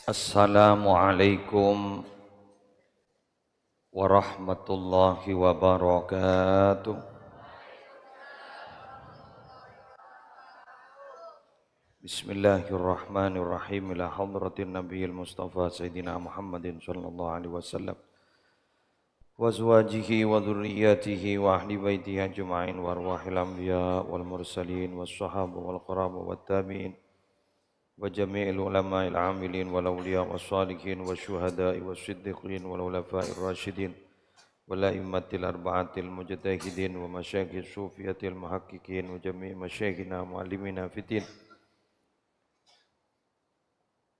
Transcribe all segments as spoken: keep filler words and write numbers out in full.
Assalamualaikum warahmatullahi wabarakatuh. Bismillahirrahmanirrahim. Ila hadratin Nabiyil Mustafa Sayyidina Muhammadin sallallahu alaihi wasallam. Wa azwajihi wa dzurriyyatihi wa ahli baitihi ajma'in wa arwahil anbiya wal mursalin was sahaba wal qaraba wat tabi'in wa jami'il ulama'il amilin wal auliya was shalihin was syuhada'i was siddiqin wal khulafa'ir rasyidin wal a'immatil arba'atil mujtahidin wa masyayikhis sufiyatil muhaqqiqin wa jami'i masyayikhina wa muallimina fid din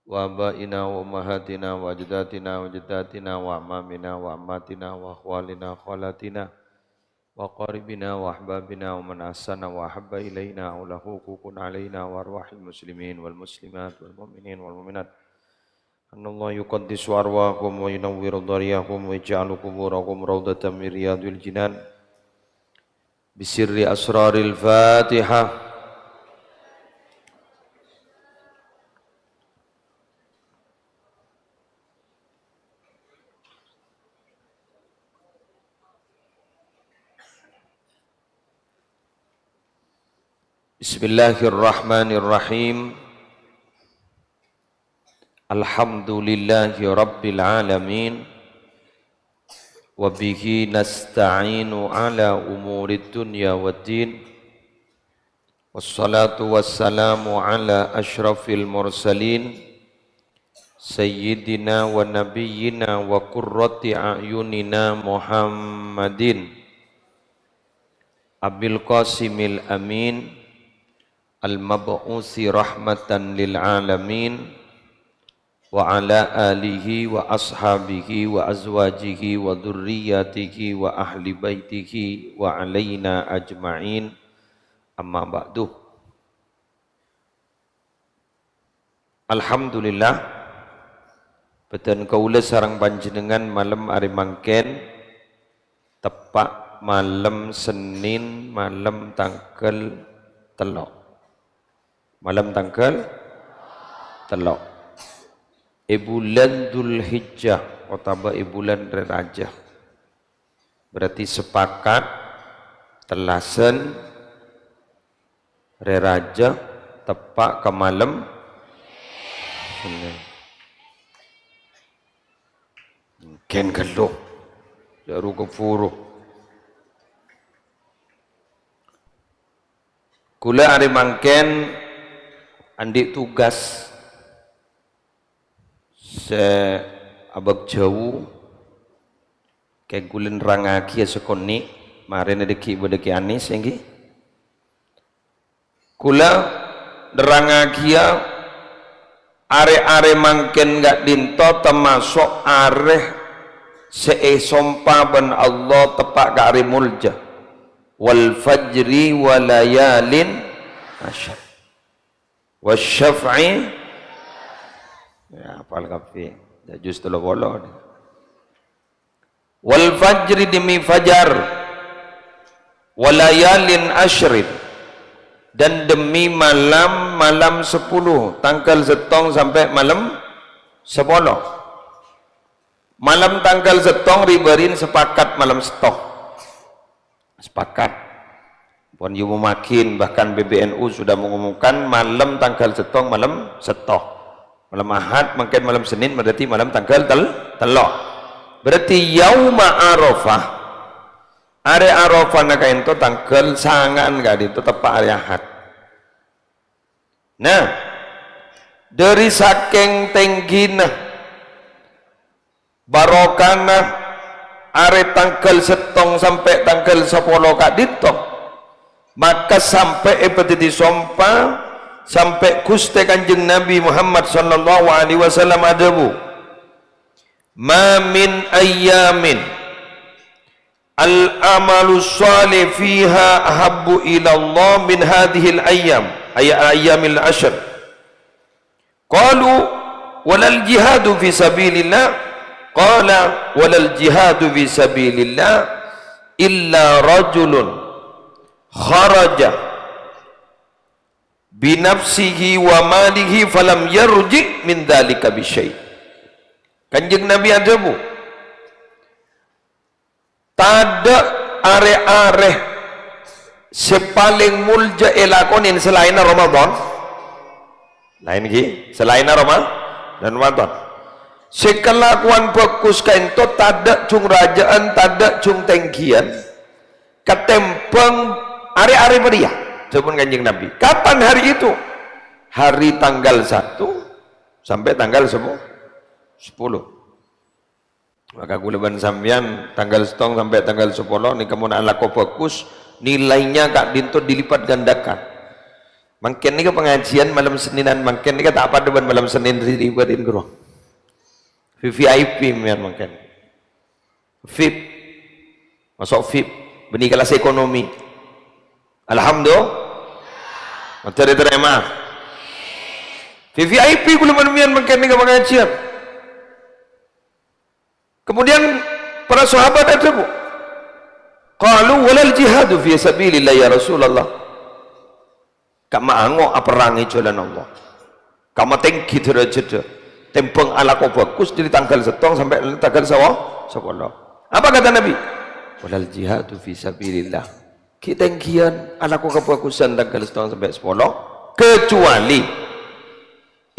wa abaina wa ummahatina wa ajdatina wa jaddatina wa ammamina wa ammatina wa akhwalina khalatina wa qaribina wa ahbabina wa man ahsana wa ahabba ilaina aw lahu huququn alaina wa arwahil muslimin wal muslimat wal mu'minin wal mu'minat. Anallahu yuqaddisu arwahahum wa yunawwiru dhariyahum wa yaj'alu quburahum raudatan min riyadil jinan. Bisirri asraril Fatihah. Bismillahirrahmanirrahim. Alhamdulillahi rabbil alamin. Wa bihi nasta'inu ala umurid dunya waddin. Wassalatu wassalamu ala asyrafil mursalin, sayyidina wa nabiyyina wa qurrati a'yunina Muhammadin Abil Qasimil Amin, al-mab'usi rahmatan lil alamin, wa ala alihi wa ashabihi wa azwajihi wa dzurriyyatihi wa ahli baitihi wa alaina ajma'in. Amma ba'du. Alhamdulillah, bâdân kaulâ sareng panjhennengngan malem arè mangkèn teppa' malem Sennèn, malem tangghâl tello'. Malem tangghâl tello'. È bulân Dzulhijjah otabâ è bulân Rè Rajâ. Berarti sepakat tellasan Rè Rajâ teppa' ka malem Sennèn. Mungkin ghâllu. Jaru keburu. Kaulâ arè mangkèn andi' tugas sè abâk jâu, kèng kaulâ nerrangngaghiyâ sakonè', marèna dhâggi' bâdâ Kè Anis, èngghi. Kaulâ nerrangngaghiyâ arè-arè mangkèn ka'dinto tamaso' arè sè èsompa bân Allah teppa' ka arè molja. "Wal fajri wa layalin asyr." "Wasyaf'i." Ya, apal kabbhi. Ya, juz tello polo. "Wal fajri," demi fajar. "Wa layalin asyrin," dan demi malam-malam sepuluh, tangghâl sèttong sampè' malem sapolo. Malem tangghâl sèttong rè-bâri'na sepakat malem Sèttong. Sepakat. Pon yumumaghin, bahkan P B N U sudah mengumumkan malem tangghâl sèttong malem Sèttong. Malem Ahad, mangkèn malem Sennèn, berarti malem tangghâl tel-, tello'. Berarti yauma Arafah. Arè Arafahna ka'dinto tangghâl sanga'an ka'dinto teppa' arè Ahad. Nah, dhâri sakèng tèngghina, barokahna arè tangghâl sèttong sampè' tangghâl sapolo ka'dinto, maka sampè' èpadhâddhi sompa, sampè' Ghustè Kanjeng Nabi Muhammad sallallahu alaihi wasallam adhâbu, "Ma min ayyamin al-amalu shalih fiha ahabbu ilallah min hadhil ayyam," ay ayyamil ashr. Qalu, "Walal jihadu fi sabilillah?" Qala, "Walal jihadu fi sabilillah illa rajulun kharaja "Binafsihi wa malihi falam yarji' min dzalika bisyai'." Kanjeng Nabi adhâbu, "Tadâ' arè-arè sè palèng molja èlakonè salaènna Ramadan." Laèn ghi, salaènna Roma-, dan Ramadan. Sè kalakowan bhâghus ka'ènto tadâ' jhung rajâ'ân, tadâ' jhung tènggiyân, katèmbhâng arè-arè bâriyâ, dhâbuna Kanjeng Nabi. Kapan hari itu? Hari tanggal satu sampai tanggal sepuluh. Maka kaulâ bân sampèyan tanggal sèttong sampè' tanggal sapolo nèka mon alako bhâghus, nilainya ka'dinto dilipat gandakan. Mangkèn nèka pangajiân malem Sennènan mangkèn nèka ta' padâ bân malem Sennèn ri-, ri-, ri-, ghuru. V V I P mèyan mangkèn. V I P. Maso' V I P. Bânnè kelas ekonomi. Alhamdulillah. Materi terima. V V I P kaulâ bân sampèyan mangkèn nèka pangajiân. Kemudian para sahabat adhâbu, qalu, "Walal jihadu fi sabilillah ya Rasulullah." Ka'ma ango' aperrang è jhâlân Allah. Ka'ma tèngghi dârâjâddhâ. Tèmbhâng alako bhâghus dâri tanggal sèttong sampè' tanggal sawo-, sapolo. Apa kata Nabi? "Walal jihadu fi sabilillah." Ghi' tèngghiyân alako kabhâghusân tanggal sèttong sampè' sapolo. Kecuali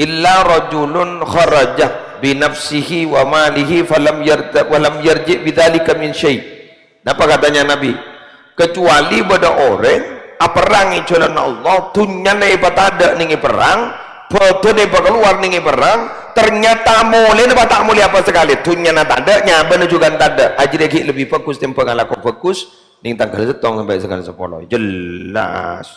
Illa rajulun kharaja binafsihi wa malihi falam yarda-, walam yarji' bidzalika min syai'. Napa katanya Nabi? Kecuali bâdâ orèng aperrang è jhâlânna Allah, dhunnyana èpatadâ' nèng è perrang, bhâdhânna èpakalowar nèng è perrang, ternyata molèna pas ta' molè apa sakalè, dhunnyana tadâ', nyabâna jhughân tadâ', ajâriyâ ghi' lebbi bhâghus tèmbhâng alako bhâghus nèng tangghâl sèttong sampè' tangghâl sapolo. Jelas.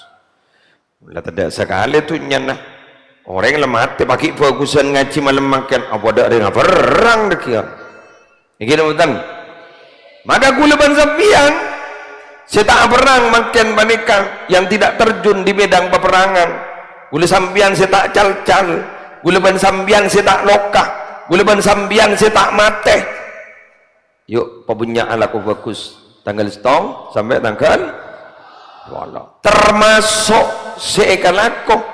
La tadâ' sakalè dhunnyana. Orèng la matè paghi' bhâghusân ngajhi malem mangkèn, apa dâ' rèng aperrang dhâgghiyân? Èngghi napa bhunten? Maka kaulâ bân sampèyan sè ta' aperrang mangkèn panèka yang tidak terjun di medan peperangan. Kaulâ sampèyan sè ta' cal-cal, kaulâ bân sampèyan sè ta' loka, kaulâ bân sampèyan sè ta' matè. Yu', pabânnya' alako bhâghus. Tangghâl sèttong sampè' tangghâl duwâ polo. Tamaso' sè èkalako,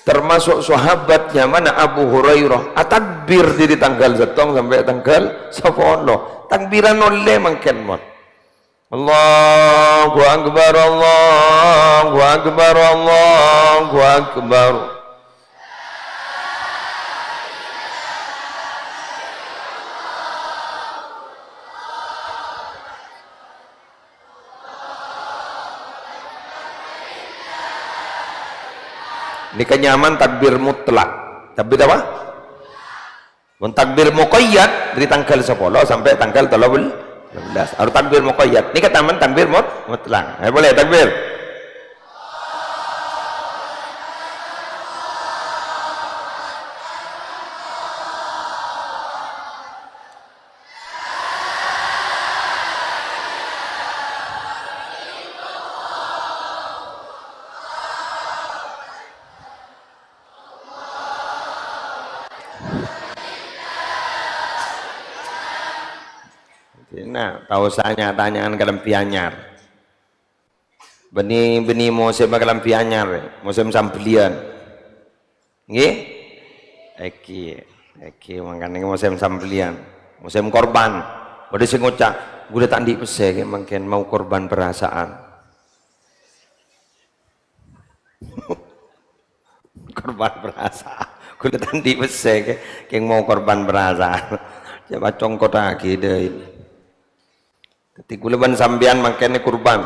tamaso' sahabat nyamana Abu Hurairah, atakbir dâri tangghâl sèttong sampè' tangghâl sapolo. Takbiran ollè mangkèn, mon. Allahu Akbar, Allahu Akbar, Allahu Akbar. Nèka nyamana takbir mutlak. Takbir apa? Mon takbir muqayyad, dâri tangghâl sapolo sampè' tangghâl tello bel-, tello bellâs. Arè takbir muqayyad. Nèka nyamana takbir mut-, mutlak. Ayo, polè takbir. Nah, ta' osa nya-tanya'an kalambhi anyar. Bânnè, bânnè mosèm kalambhi anyar, mosèm sambelliyân. Ngghi? Èngghi, èngghi, mangkana nèka mosèm sambelliyân, mosèm korban. Bâdâ sè ngoca', "Ghulâ ta' andi' pèssè, kè mangkèn mau korban perasaan." Korban perasaan. "Ghulâ ta' andi' pèssè, kè, kèng mau korban perasaan." Coba congkottaghi dâi. Dhâddhi, kaulâ bân sampèyan mangkèn kurban.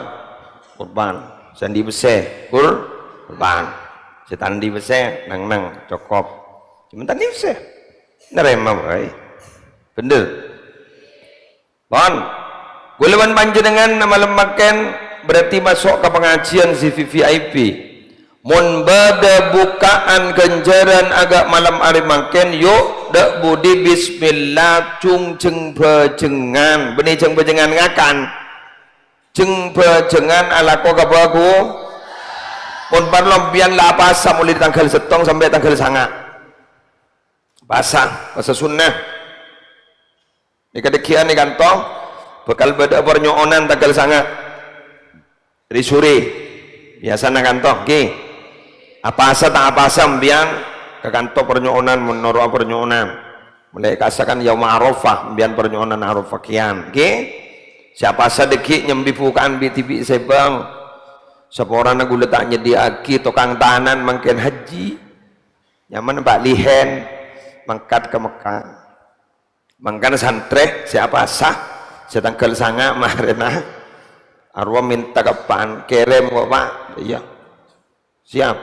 Kurban. Sè andi' pèssè, kur-, kurban. Sè ta' andi' pèssè, neng-neng, cokop. Coma ta' andi' pèssè. Narèma bhâi. Bhender. Pon. Kaulâ bân panjhennengngan malem mangkèn berarti maso' ka pangajiân sè V V I P. Mon bâdâ buka'an ghânjhârân aghâ' malem arè mangkèn, yu', dâ' budi bismillah, jhung jhâng-bhâjhângan. Bânnè jhâng-bhâjhângan ngakan. Jhâng-bhâjhângan alako kabhâghu-, mon parlo sampèyan la apasa molaè tangghâl sèttong sampè' tangghâl sanga'. Pasa, pasa sunnah. È kadhâgghiyân è kanto, bhâkal bâdâ parnyo'onan tangghâl sanga'. Ri-sore. Biyasana kanto, ngghi. Apasa ta' apasa sampèyan ka kanto parnyo'onan, mon noro'a parnyo'onan. Molaè ka'assa kan Yauma Arafah, sampèyan parnyo'onan Arafah kèyan, ghi? Sè apasa dhâggi' nyambi buka'an bi'-dhibi' sèbâng. Saporana ghulâ ta' nyadhiyâ'aghi tokang tanan mangkèn haji. Nyamana Pak Lihen mangkat ka Mekkah. Mangkana santrè sè apasa, sè tangghâl sanga' marèna, arowa mènta ka eppa'na, "Kèrèm kok, Pak." "Iyâ." "Siap."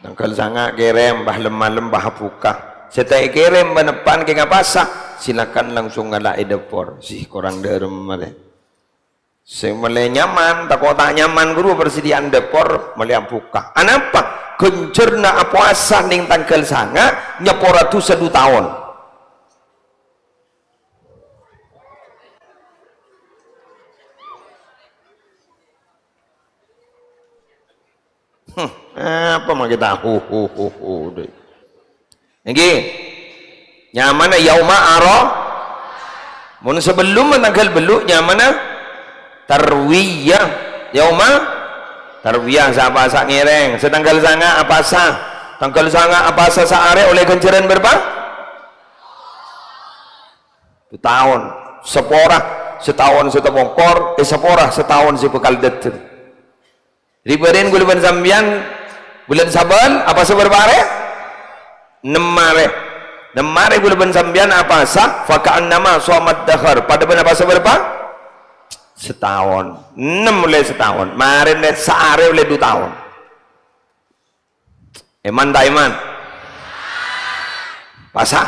Tangghâl sanga' kèrèm, bâ lem-malem bâ abhuka. Sè ta' èkèrèm bân eppa'na kèng apasa, silakan langsung ngala' è dâpor. Sih, korang dhârem marè. Sè molaè nyaman, tako' ta' nyaman ghuru, persediaan dâpor molaè abhuka. Anapa? Ghânjhârânna apowasa neng tangghâl sanga' nyapora dhusa du taon. Hmm, apa ma' kita hu, hu, hu, hu, deh. Ngghi. Nyamana Yauma Aro-, mon sabellunna tangghâl bellu' nyamana Tarwiyah. Yauma Tarwiyah, sè apasa ngèrèng. Sè tangghâl sanga' apasa. Tangghâl sanga' apasa saarè ollè ghânjhârân bârâmpa? Sataon. Sapora sataon sè tapongkor, eh, sapora sataon sè bhâkal dâteng. Ribâdhân ghulâ bân sampèyan bulân Saban, apasa bârâmpa arè? Nem arè. Nem arè ghulâ bân sampèyan apasa, faka'annama shamat dahar. Padâ bân apasa bârâmpa? Sataon. Nem ollè sataon. Marèna saarè ollè du taon. Èman ta' èman? Pasa.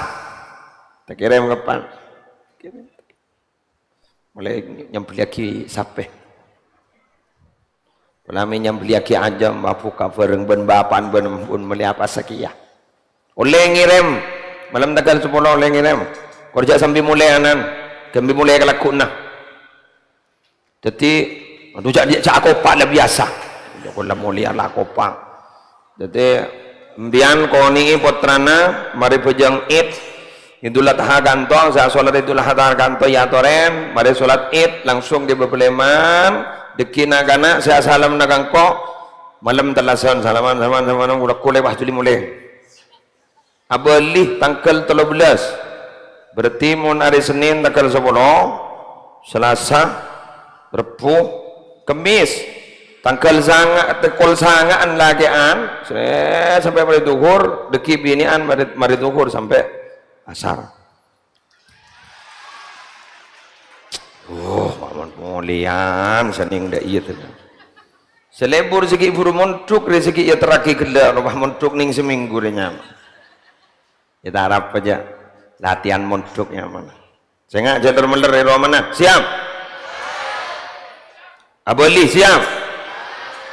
Ta' kèrèm kapan? Molaè nyambelliyaghi sapè. Polana mè' nyambelliyaghi ajâm, abhuka bhâreng bân bapa'na bân embu'na molaè apasa kèya. Ollè ngèrèm, malem tangghâl sapolo ollè ngèrèm. Kor jhâ' sambi molèanan, sambi molè kalagghu'na. Dhâddhi, adu jhâ', jhâ' akopa' la biyasa. Jhâ' kola molèya la akopa'. Dhâddhi, sampèyan konè'è pottrana, marè bhâjâng Id, Idul Adha kanto, sè asolat Idul Adha kanto èyatorè, marè solat Id, langsung ghibâ bâlèman, dhâggi' na'-kana' sè asalamma ka engko', malem tellasan, salaman, salaman, salaman, ghulâ-ghulâ pas dhuli molè. Abâli tangghâl tello bellâs. Berarti mon arè Sennèn tangghâl sapolo, Salasa, Rebbhu, Kemmès. Tangghâl sanga', tangghâl sanga'an lakè'an, sè sampè' marè dhuhur, dhâggi' binè'an marè, marè dhuhur sampè' asar. Oh, mon molèyan Sennèn dâ' iyâ, tènang. Sè lebur sè ghi' bhuru mondhuk, rè sè ghi' èyaterraghi ghellâ', rowa mondhuk nèng samènggu rè nyamana. Èyaterraghi jhâ'. Latihan mondhuk nyamana. Sènga' jhâ' ter-meller è romana. Siap? Abâli, siap?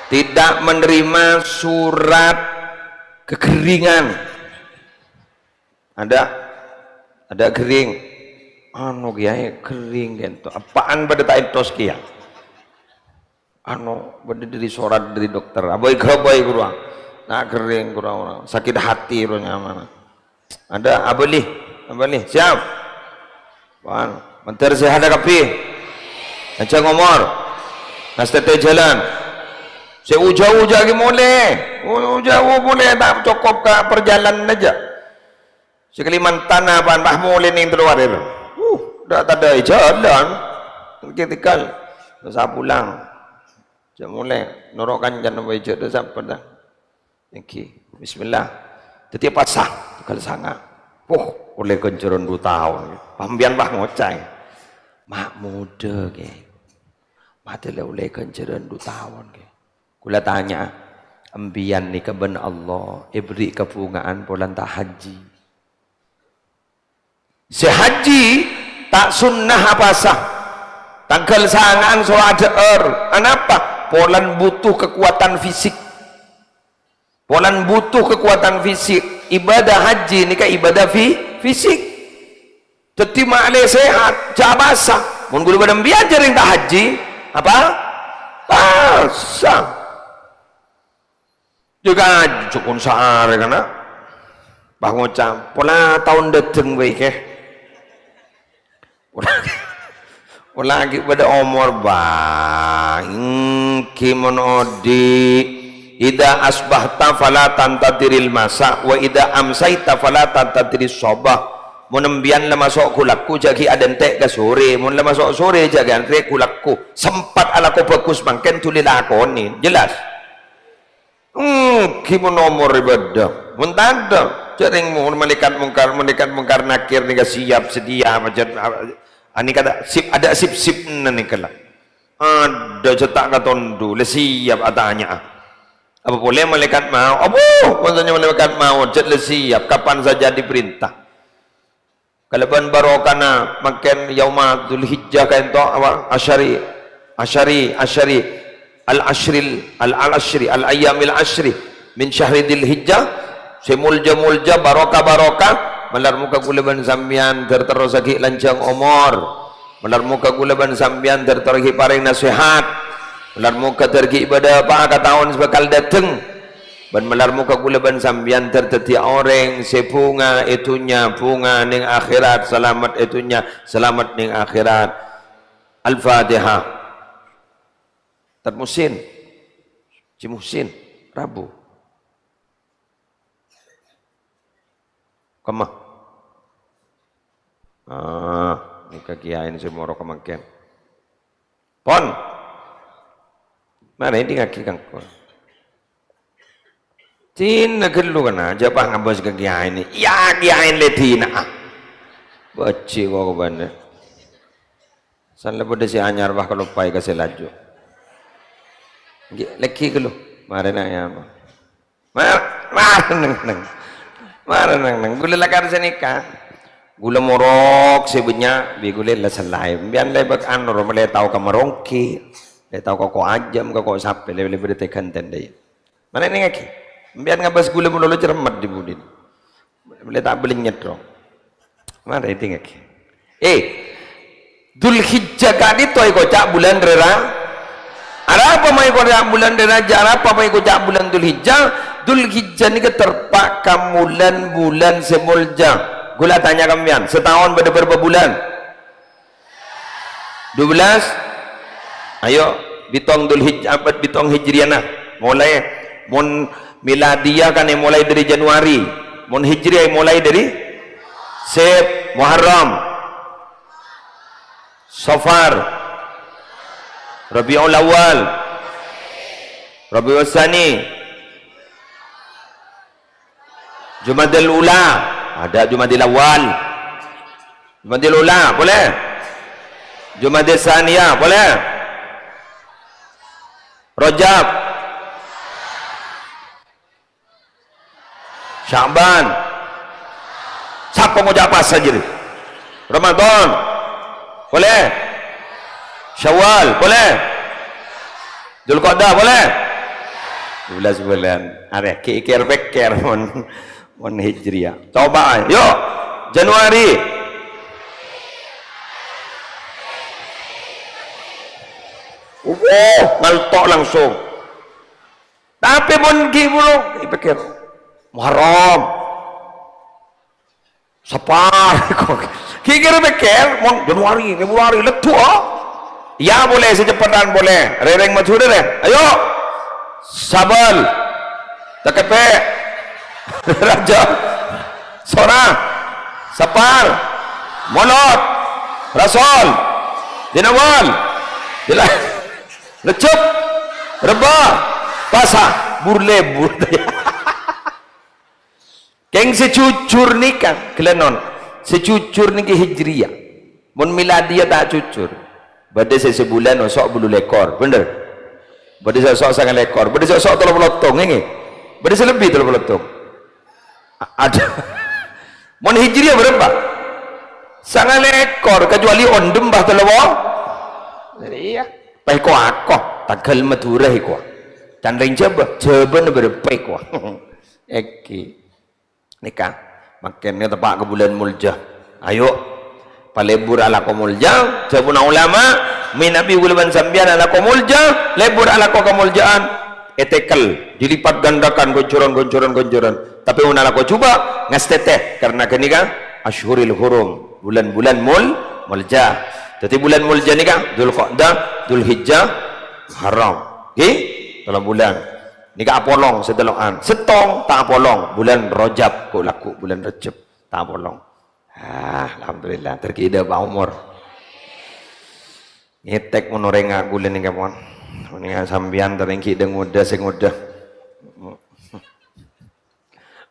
Tidak menerima surat kekeringan. Ada? Ada kering? Anu, Kèyaè, kering ghânto. Apaan padâ ta' èntos kèya? Anu, bâdâ dâri sorat dâri dokter. Abâi ghâbây ghuru. Na' kering ghuru. Sakit hati ghuru nyamana. Ada, abâli. Abâli. Siap? Wan. Mandhâr sèhadhâ kabbhi. Panjhâng omor. Ngastètè jhâlân. Sè u-jâu jhâ' ghi' molè. U-, u-jâu molè ta' cokop ka parjhâlânan jhâ'. Sè Kalimantan apa, bah molè nèng tello arè. Uh, dâ' tadâ' è jhâlân. Enggi tèngghâl. Terros pulang. Jhâ' molè. Noro' kancana bhâi jhâ' dâ' sapa dâ'. Enggi. Bismillah. Dhâddhi apasa? Tangghâl sanga'. Puh, ollè ghânjhârân du taon. Sampèyan, bah, ngoca'. Ma' modâ, Kè. Matè la ollè ghânjhârân du taon, Kè. Kaulâ tanya'a, sampèyan nèka bân Allah èberri' kabhunga'an polana ta' hajji? Sè hajji ta' sunnah apasa. Tangghâl sanga'an soro adhâ'âr. Anapa? Polana butuh kekuatan fisik. Polana butuh kekuatan fisik. Ibadah hajji nèka ibadah fi-, fisik. Dhâddhi ma'lè sehat, jhâ' apasa. Mon ghulâ bân sampèyan jhâreng ta' hajji, apa? Pasa. Jhâ' kaju pon saarè kana. Pas ngoca', "Pola taon dâteng bhâi, Kè." Pola, pola ghi' bâdâ omor, bâ. Ènggi mon odi'. "Idza asbahta fala tantadiril masa, wa idza amsaita fala tantadiris sobah." Mon embiyan la maso' ghu-lagghu, jhâ' ghi' adhânte' ka sore. Mon la maso' sore, jhâ' ghi' antre ghu-lagghu. Sempat alako bhâghus mangkèn dhuli lakonè. Jelas? Ènggi mon omor ibâdâ. Mon tadâ', jhâ' rèng mon malaikat mungkar, malaikat mungkar nakir nèka siap, sedia, pajhât, a-, anèka ta-, sip-, adâ' sip-sipna nèka la. Adâ' jhâ' ta' katondu, la siap atanya'a. Apa polè malaikat mau? Apa? Mon tanya malaikat mau, jhât la siap, kapan saja diperintah. Kalabân barokana mangkèn yauma Dzulhijjah ka'dinto, apa? Asyari, asyari, asyari, al-asyril, al-, al-asyri, al-ayyamil asyri min syahri Dzulhijjah, sè molja-molja, barokah-barokah, malar moghâ kaulâ bân sampèyan ter-, terrossaghi lanjhâng omor. Malar moghâ kaulâ bân sampèyan ter-, terrossaghi parèng nasèhat. Malar moghâ ter-, ghi' bâdâ apa ka taon sè bhâkal dâteng. Bân malar moghâ kaulâ bân sampèyan ter-, dhâddhiyâ orèng sè bhunga è dhunnya, bhunga neng akhèrat, salamet è dhunnya, salamet neng akhèrat. Al-Fatihah. Tat Muhsin. Ji Muhsin. Rabu. Kemma. Ah, nèka kiyaèna sè moro ka mangkèn. Pon. Mara èdingngaghi kangko. Dinah ghâllu kana, jhâ' pas ngabâs ka kiyaèna. Iyâ, kiyaèna lè dinah. Bâji' kok bâ'na. San la bâdâ sè anyar, pas kaloppaè ka sè laju. Ghi-, lèghi ghâllu. Mara na' iyâ, apa? Ma-, mara neng-neng. Mara neng-neng. Ghulâ lakar sanèka. Ghulâ morok sè bânnya', bi' ghulâ la sallaè. Bi'en lè bâk anu, ro, malè tao ka maronggi. Lè tao ka ko' ajâm, ka ko' sapè, lè, lè bâdâ tèghân tèndhâ. Mara èdingngaghi. Bi'en ngabâs ghulâ malolo cermet di budin. Malè ta' bâlènyet, ro. Mara èdingngaghi. Eh, Dzulhijjah ka'dinto èkoca' bulân rèra-, arapa ma' èkoca' bulân rèraja, arapa ma' èkoca' bulân Dzulhijjah? Dzulhijjah nèka terpa' ka bulân-bulân sè molja. Ghulâ tanya ka sampèyan, sataon bâdâ bârâmpa bulân? Dua belas? Ayo, bitong Dzulhijjah, apa bitong Hijriyana. Molaè, mon Miladiyah kan èmolaè dâri Januari. Mon Hijriyah èmolaè dâri Sep, Muharram. Safar, Rabiul Awal, Rabiul Tsani, Jumadil Ula, adâ' Jumadil Awal, Jumadil Ula, polè? Jumadil Tsaniyah, polè? Rajab, Sya'ban. Sapa ngoca' pas jârèya? Ramadan. Polè? Syawal. Polè? Dzulqa'dah. Polè? Dua belas bulân. Arè, ghi' kèr-pèkkèr mon, mon Hijriyah. Coba, yo. Januari. Wuh, ngalto' langsung. Tapè mon ghi' buru èpèkkèr, Muharram, Safar, ghi' kèr-pèkkèr, mon Januari, Februari, leddu, oh. Iyâ, polè, saceppetan polè. Rèrèng Madhurâ, rè. Ayo. Sabâl. Takeppè'. Rajab. Sora. Safar. Molod. Rasol. Dinawal. Dila-, Lejjep, Rebbâ, Pasa, bur-lebbur. Kèng sè jujur nèka, ghellâ' non. Sè jujur nèka Hijriyah. Mon Miladiyah ta' jujur. Bâdâ sè sabulân oso' bâllu lèkor, bhender? Bâdâ sè oso' sanga lèkor, bâdâ sè oso' tello polo settong, ènggi? Bâdâ sè lebbi tello polo settong? A-, adâ'. Mon Hijriyah bârâmpa? Sanga lèkor, kacuali ondhem pas tello polo. Iyâ. Pas èko-ako, tangghâl Madhurâ èko. Can rèng Jhâbâ, Jhâbâna bârâmpa èko. Ènggi. Nèka, mangkèn nèka teppa' ka bulân molja. Ayo, palebbur alako molja, dhâbuna ulama, mènabi ghulâ bân sampèyan alako molja, lebbur alako kamolja'an, ètekkel, dilipat gandakan, ghoncoran, ghoncoran, ghoncoran. Tapè mon alako jhubâ', ngastètè, karna ghânèka asyhuril hurum, bulân-bulân mol-, molja. Dhâddhi bulân molja nèka, Dzulqa'dah, Dzulhijjah, Muharram. Ghi? Tello bulân. Nèka apolong sè tello'an. Sèttong ta' apolong, bulân Rajab, ghu-lagghu' bulân Rajab ta' apolong. Ah, alhamdulillah, terkida pa' omor. Ngètèk mon orèng ngagulân nèka, pon. Mendingan sampèyan tereng ghi' dâ-ngodâ sè ngodâ.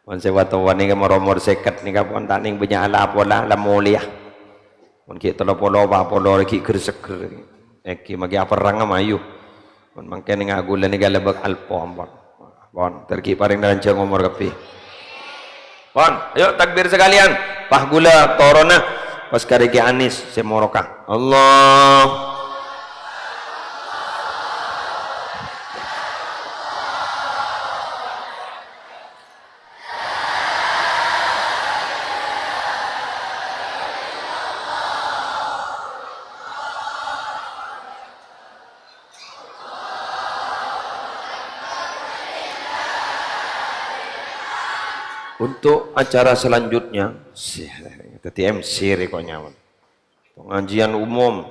Mon sè wa-towa nèka mon omor sèket nèka, pon, ta' nèng bânnya' la pola, la molèya. Mon ghi' tello polo, pa' polo, ghi' ger-seger. Èngghi maghi aperrang mayu. Mon mangkèn ngagulân nèka lebek alpo, pon. Pon, tergi parèng ranjang omor kabbhi. Pon, ayo takbir sakaliyan. Pas ghulâ toronna, pas karè Kè Anis sè moroka. Allah. Untuk acara selanjutnya, si-, dadi M C rè kok nyaman. Pengajian umum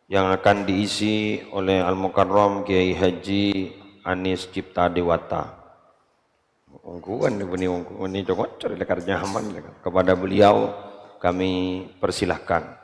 yang akan diisi oleh Al-Mukarram Kiai Haji Anis Cipta Dewata. Ongghuwân bânnè, ongghuwân bânnè, cokocor, la kar nyaman, la. Kepada beliau kami persilahkan.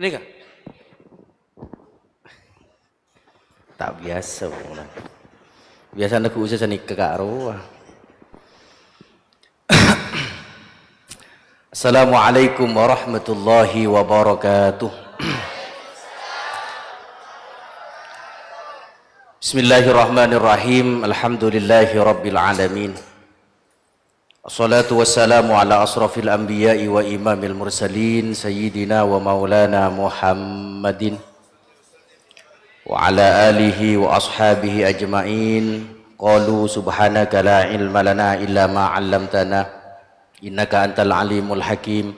Nèka. Ta' biyasa, pon. Biyasana ghu' usa sanèka ka' rowa. Assalamualaikum warahmatullahi wabarakatuh. Bismillahirrahmanirrahim. Alhamdulillahi rabbil alamin. Assalatu wassalamu ala asrafil anbiya'i wa imamil mursalin, sayyidina wa maulana Muhammadin, wa ala alihi wa ashabihi ajma'in. Qalu subhanaka la ilma lana illa ma 'allamtana, innaka antal alimul hakim.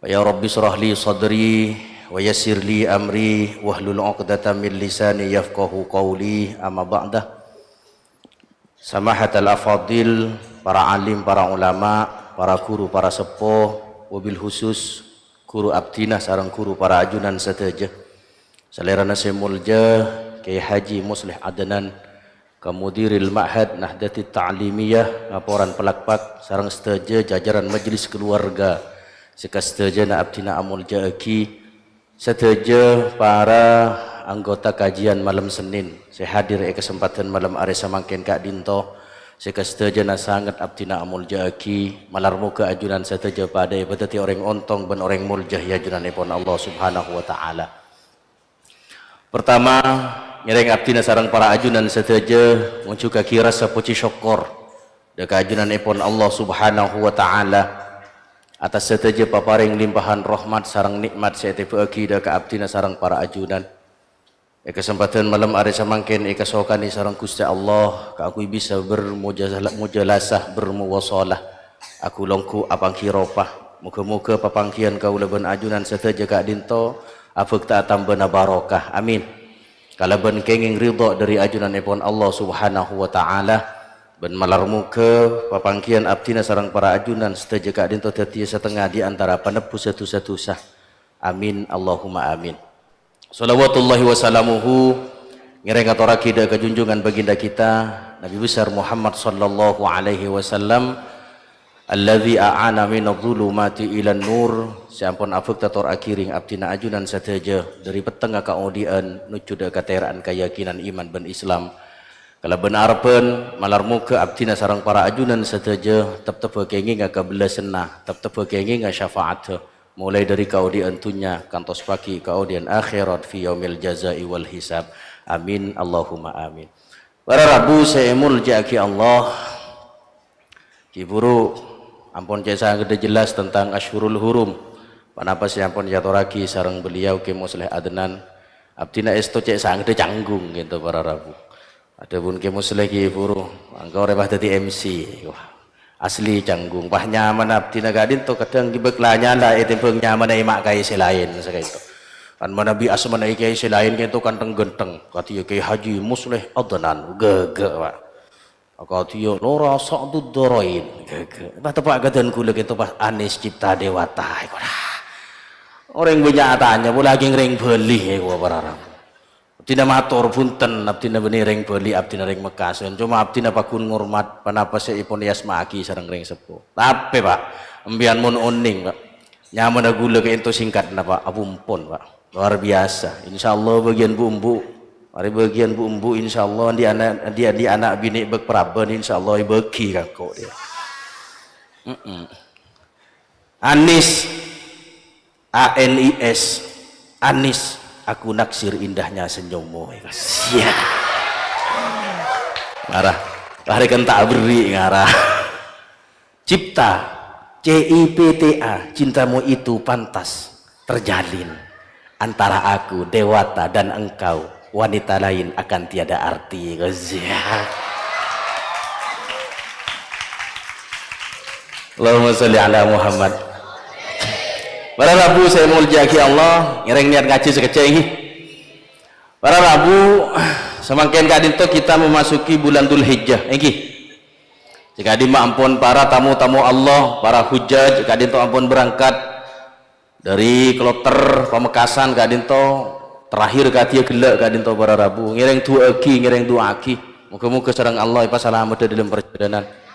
Wa ya Rabbi israh li sadri, wa yassir li amri, wahlul 'uqdatam min lisani yafqahu qawli, amma ba'da. Samahatal afadil, para alim, para ulama, para guru, para seppo, wabil khusus guru abdhina sareng guru para ajunan sadhâjâ. Salèrana sè molja Kyai Haji Musleh Adnan, ka Mudiril Ma'had Nahdatit Ta'limiyah, ngaporan palakpak, sareng sadhâjâ jajaran majelis keluarga sè kasadhâjâna abdhina amolja'aghi. Sadhâjâ para anggota kajian malem Sennèn sè hadir è kasempadhân malem arè samangkèn ka'dinto, sè kasadhâjâna sanget abdhina amolja'aghi, malar moghâ ajunan sadhâjâ padhâ èpadhâddhi orèng ontong bân orèng molja è ajunanèpon Allah Subhanahu wa Ta'ala. Pertama, ngèrèng abdhina sareng para ajunan sadhâjâ ngonjhughâghi rassa pojhi sokkor dâ' ka ajunanèpon Allah Subhanahu wa Ta'ala, attas sadhâjâ paparèng limpahan rahmat sareng nè'mat sè ètèbâ'aghi dâ' ka abdhina sareng para ajunan. È kasempadhân malem arè samangkèn èkasokanè sareng Ghustè Allah kaangghuy bisa bermujala-, mujalasah, bermuwasalah, aghu-longghu, apangghi ropa. Moghâ-moghâ papangghiyân kaulâ bân ajunan sadhâjâ ka'dinto abhâkta atambâna barokah. Amin. Kalabân kèngèng ridho dâri ajunanèpon Allah Subhanahu wa Ta'ala, bân malar moghâ papangghiyân abdhina sareng para ajunan sadhâjâ ka'dinto dhâddhiyâ satengnga è antara panebbhus sa-dhusa-dhusa. Amin, Allahumma amin. Shalawatullahi wa salamuhu ngèrèng atorraghi dâ' ka junjungan baginda kita, Nabi besar Muhammad sallallahu alaihi wasallam, alladzi a'ana minadh dhulumati ilan nur, sè ampon abhâkta tor aghirèng abdhina ajunan sadhâjâ dâri pettengnga kaodi'ân nojjhu dâ' katèra'an kayakinan iman bân Islam. Kalabân arebbhân, malar moghâ abdhina sareng para ajunan sadhâjâ teptebbhâ kèngènga kabellasânna, teptebbhâ kèngènga syafa'adhâ, molaè dhâri kaodi'ân dhunnya kantos paghi' kaodi'ân akhèrat fi yaumil jaza'i wal hisab. Amin, Allahumma amin. Para rabu sè èmoljâ'aghi Allah, ghi' bhuru ampon cè' sangaddhâ jelas tentang Asyhurul Hurum. Ponapa sè ampon èatorraghi sareng beliau Kè Musleh Adnan? Abdhina èsto cè' sangaddhâ canggung ghânto para rabu. Adhâbun Kè Musleh ghi' bhuru, engko' rèya pas dhâddhi M C. Wah, asli canggung. Wah, nyamana abdhina ka'dhinto kadhâng ghi' bâk la nyala ètèmbhâng nyamana è ma' kaè sè laèn saka'dhinto. Kan manabi asmana è kaè sè laèn ghânto kan thèng-ghânthèng. Kadhi yâ Kè Haji Musleh Adnan, ghâghâ, Pak. Kadhi yâ Lora Sa'dud Darain, ghâghâ. Pas teppa' kadhâng ghulâ ghânto pas Anis Cipta Dewata. Orèng bânnya' atanya, polè aghi' rèng Bali, para rabu. Abdhina mator bhunten, abdhina bânnè rèng Bali, abdhina rèng Mekkasân. Coma abdhina pagghun ngormat ponapa sè èpon èasma'aghi sareng rèng seppo. Tapè, Pak, empèyan mon onèng, Pak. Nyamana ghulâ ka'dhinto singkatna, Pak. Apompon, Pak. Luar biasa. Insyaallah bâgiyân bu'-embu'. Marè bâgiyân bu'-embu', insyaallah andi' ana', andi', andi' ana' binè' bâk paraban, insyaallah èbâghi ka engko'. Mm-mm. Anis. A N I S, Anis, aku naksir indahnya senyummu. Siya. Ngarah. Lari kan tak beri ngarah. Cipta, C I P T A, cintamu itu pantas terjalin antara aku, Dewata, dan engkau. Wanita lain akan tiada arti. Siya. Allahumma sholli ala Muhammad. Para rabu sè èmoljâ'aghi Allah, ngèrèng niat ngajhi sakejjhâ' ènggi. Para rabu, samangkèn ka'dhinto kita memasuki bulan Dzulhijjah, ènggi. Sè ka'dimma ampon para tamu-tamu Allah, para hujjaj, ka'dhinto ampon berangkat. Dhâri Kloter Pamekasan ka'dhinto, terakhir kadhiyâ ghellâ' ka'dhinto para rabu. Ngèrèng du'aaghi, ngèrèng du'aaghi. Moghâ-moghâ sareng Allah èpasalameddhâ dâlem parjhâlânan.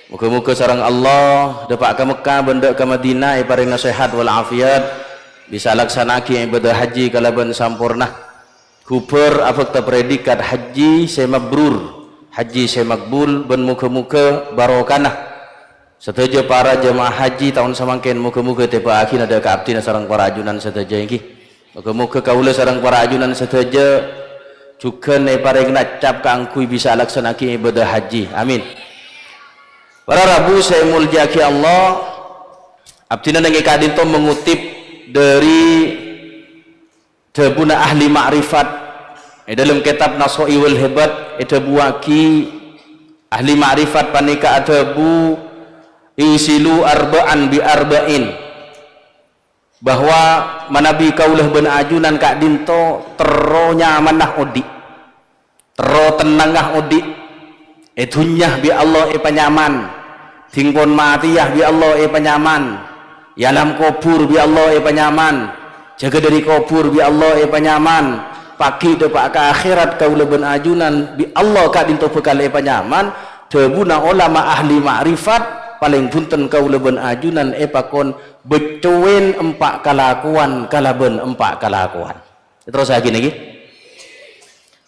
Moghâ-moghâ sareng Allah dâpa' ka Mekkah bân dâ' ka Madinah èparèngana sehat wal afiat, bisa laksana'aghi ibadah haji kalabân samporna. Ghubâr abhâkta predikat haji sè mabrur, haji sè makbul, bân moghâ-moghâ barokana. Sadhâjâ para jamaah haji taon samangkèn moghâ-moghâ tèbâ'aghina dâ' ka abdhina sareng para ajunan sadhâjâ, ènggi. Moghâ-moghâ kaulâ sareng para ajunan sadhâjâ jhughân èparèngana cap kaangghuy bisa alaksana'aghi ibadah haji. Amin. Para rabu sè èmoljâ'aghi Allah, abdhina nèngghâ ka'dhinto mengutip dhâri dhâbuna ahli ma'rifat, è dâlem kètab Naso'i wal Hebat, èdhâbuwâghi ahli ma'rifat panèka adhâbu, "Igsilu arba'an bi arba'in," bahwa manabi kaulâ bân ajunan ka'dhinto terro nyamana odi'. Terro tennangnga odi'. È dhunnya bi' Allah èpanyaman. Dhingpon matèya bi' Allah èpanyaman. È alam kobhur bi' Allah èpanyaman. Jâgâ dhâri kobhur bi' Allah èpanyaman. Paghi' dâpa' ka akhèrat kaulâ bân ajunan bi' Allah ka'dhinto bhâkal èpanyaman. Dhâbuna olama ahli ma'rifat, palèng bhunten kaulâ bân ajunan èpakon beccowèn empa' kalakowan kalabân empa' kalakowan. Terrossaghi nèkè.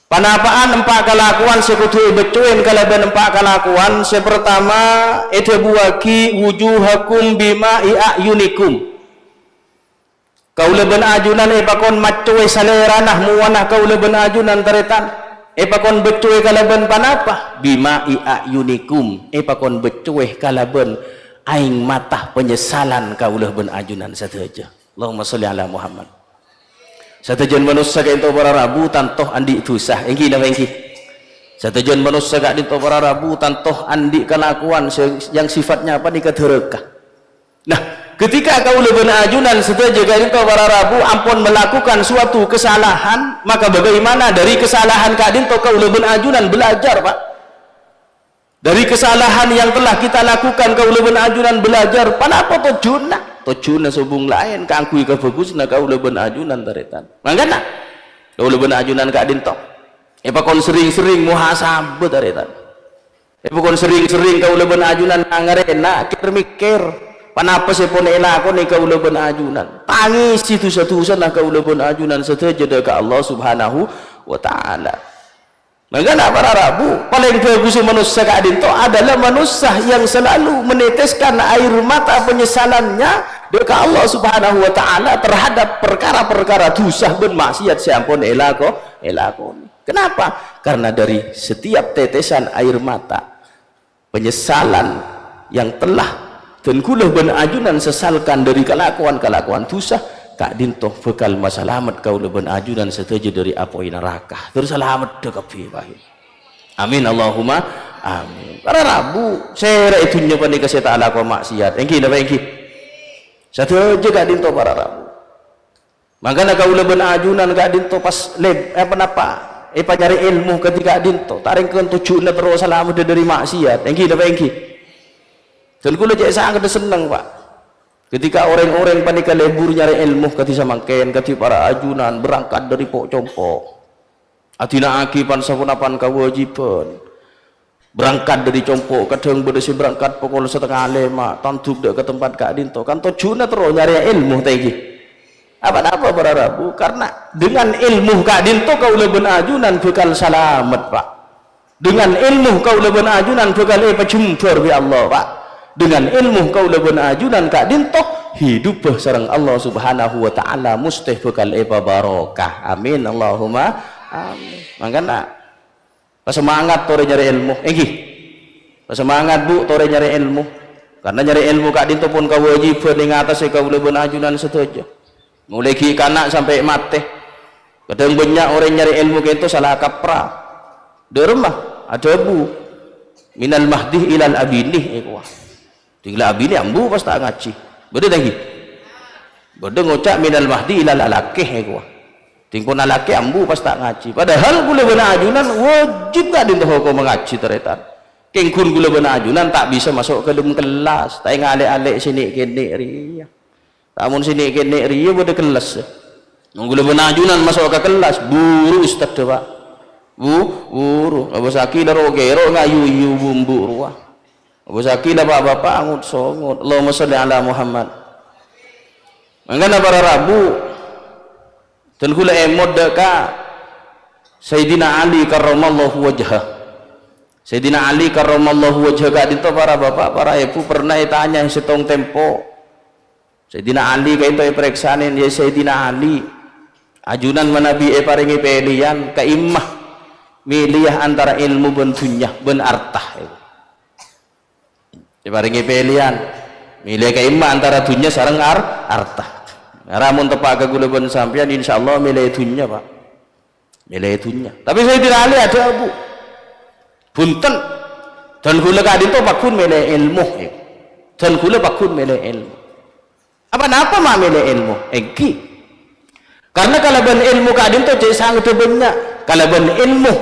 Panapa'an empa' kalakowan sè kodhu èbeccowèn kalabân empa' kalakowan? Sè partama, èdhâbuwâghi, "Wujuhakum bima'i a'yunikum." Kaulâ bân ajunan èpakon maccowè salèrana, mowana kaulâ bân ajunan, tarètan. Èpakon beccowè kalabân panapa? "Bima'i a'yunikum." Èpakon beccowè kalabân aèng mata penyesalan kaulâ bân ajunan sadhâjâ. Allahumma sholli ala Muhammad. Sadhâjâna manossa ka'dhinto para rabu tanto andi' dhusa, ènggi napa ènggi? Sadhâjâna manossa ka'dhinto para rabu tanto andi' kalakowan sè, yang sifatnya panèka dhârâka. Nah, ketika kaulâ bân ajunan sadhâjâ ka'dhinto para rabu ampon melakukan suatu kesalahan, maka bagaimana dari kesalahan ka'dhinto kaulâ bân ajunan belajar, Pak? Dari kesalahan yang telah kita lakukan, kaulâ bân ajunan belajar. Ponapa tojjhuna? Tojjhuna sobung laèn, kaangghuy kabhâghusânna kaulâ bân ajunan, tarètan. Mangkana, kaulâ bân ajunan ka'dhinto èpakon serrèng-serrèng muhasabah, tarètan. Èpakon serrèng-serrèng kaulâ bân ajunan ngarèna, kèr-mèkkèr. Ponapa sè pon èlakonè kaulâ bân ajunan? Tangèsè dhusa-dhusana kaulâ bân ajunan sadhâjâ dâ' ka Allah Subhanahu wa Ta'ala. Mangkana para rabu, palèng bhâghussâ manossa ka'dinto adalah manossa yang selalu meneteskan air mata penyesalannya dâ' ka Allah Subhanahu wa Ta'ala terhadap perkara-perkara dhusa bân maksiat sè ampon èlako-, èlakonè. Kenapa? Karena dari setiap tetesan air mata penyesalan yang telah dân kaulâ bân ajunan sesalkan dari kalakowan-kalakowan dhusa, ka'dinto bhâkal masalamet kaulâ bân ajunan sadhâjâ dari apoy naraka. Terros salameddhâ kabbhi, Pak. Amin, Allahumma amin. Para rabu, sèra'è dhunnya panèka sè ta' alako maksiat. Èngghi napa èngghi? Sadhâjâ ka'dinto para rabu. Mangkana kaulâ bân ajunan ka'dinto pas leb-, apa napa, èpanyarè èlmo kadhi ka'dinto. Ta' rèng kan tojjhuna terro salameddhâ dari maksiat. Èngghi napa èngghi? Dân kaulâ cè' sangaddhâ senneng, Pak. Ketika orèng-orèng panèka lebur nyarè èlmo kadhi samangkèn, kadhi para ajunan berangkat dari po'-compo'. Adina'aghi pan-saponapan kawâjibhân. Berangkat dari compo', kadhâng bâdâ sè berangkat pokol satengnga lèma', tanduk dâ' ka tempat ka'dinto. Kan tojjhuna terro nyarè èlmo, ta' èngghi? Apa napa para rabu? Karena dengan èlmo ka'dinto kaulâ bân ajunan bhâkal salamet, Pak. Dengan èlmo kaulâ bân ajunan bhâkal èpajembhâr bi' Allah, Pak. Dengan èlmo kaulâ bân ajunan ka'dinto hidubbhâ sareng Allah Subhanahu wa Ta'ala mostè bhâkal èpabarokah. Amin, Allahumma amin. Mangkana pasemangat torè nyarè èlmo, èngghi. Pasemangat, Bu, torè nyarè èlmo. Karena nyarè èlmo ka'dinto pon kawâjibhân è ngatasè kaulâ bân ajunan sadhâjâ. Molaè ghi' kana' sampè' matè. Kadhâng bânnya' orèng nyarè èlmo ka'dinto sala kaprah. Dâ' remma, adhâbu, "Minal mahdi ilal abini," èkowa. Ding la abinè ambu pas ta' ngajhi. Bâdâ ta' èngghi? Bâdâ ngoca' "Minal mahdi ilal alakè," èkowa. Ding pon alakè ambu pas ta' ngajhi. Padahal kaulâ bân ajunan wajib ka'dinto hokomma ngajhi, tarètan. Kèng ghun kaulâ bân ajunan ta' bisa maso' ka dâlem kellas, ta' èngalè-alè sè nè'-kènè' rèya. Lamon sè nè'-kènè' rèya bâdâ kellas. Mon kaulâ bân ajunan maso' ka kellas, buru ustaddhâ, Pak. Bu-, buru. Abâssaghi la ro-kèro ngayu-yu bumbu rowa. Abâssaghi la pa'-bapa' angot-songot. Allahumma shalli ala Muhammad. Mangkana para rabu, dân kaulâ èmot dâ' ka Sayyidina Ali karramallahu wajhah. Sayyidina Ali karramallahu wajhah ka'dinto para bapa', para èbhu pernah ètanya sèttong tempo. Sayyidina Ali ka'dinto èparèksanè, "Ya Sayyidina Ali, ajunan manabi èparèngè pèlèyan, ka'imma mèlèya antara èlmo bân dhunnya, bân arta?" Èparèngè pèlèyan, mèlè ka'imma antara dhunnya sareng ar-, arta. Ra mon teppa' ka kaulâ bân sampèyan, insyaallah mèlè dhunnya, Pak. Mèlè dhunnya. Tapè Sayyidina Ali adhâbu, "Bhunten, dân kaulâ ka'dinto pagghun mèlè èlmo, ya. Dân kaulâ pagghun mèlè èlmo." Apa napa ma' mèlè èlmo? Èngghi. Karna kalabân èlmo ka'dinto cè' sangaddhâ bânnya'. Kalabân èlmo,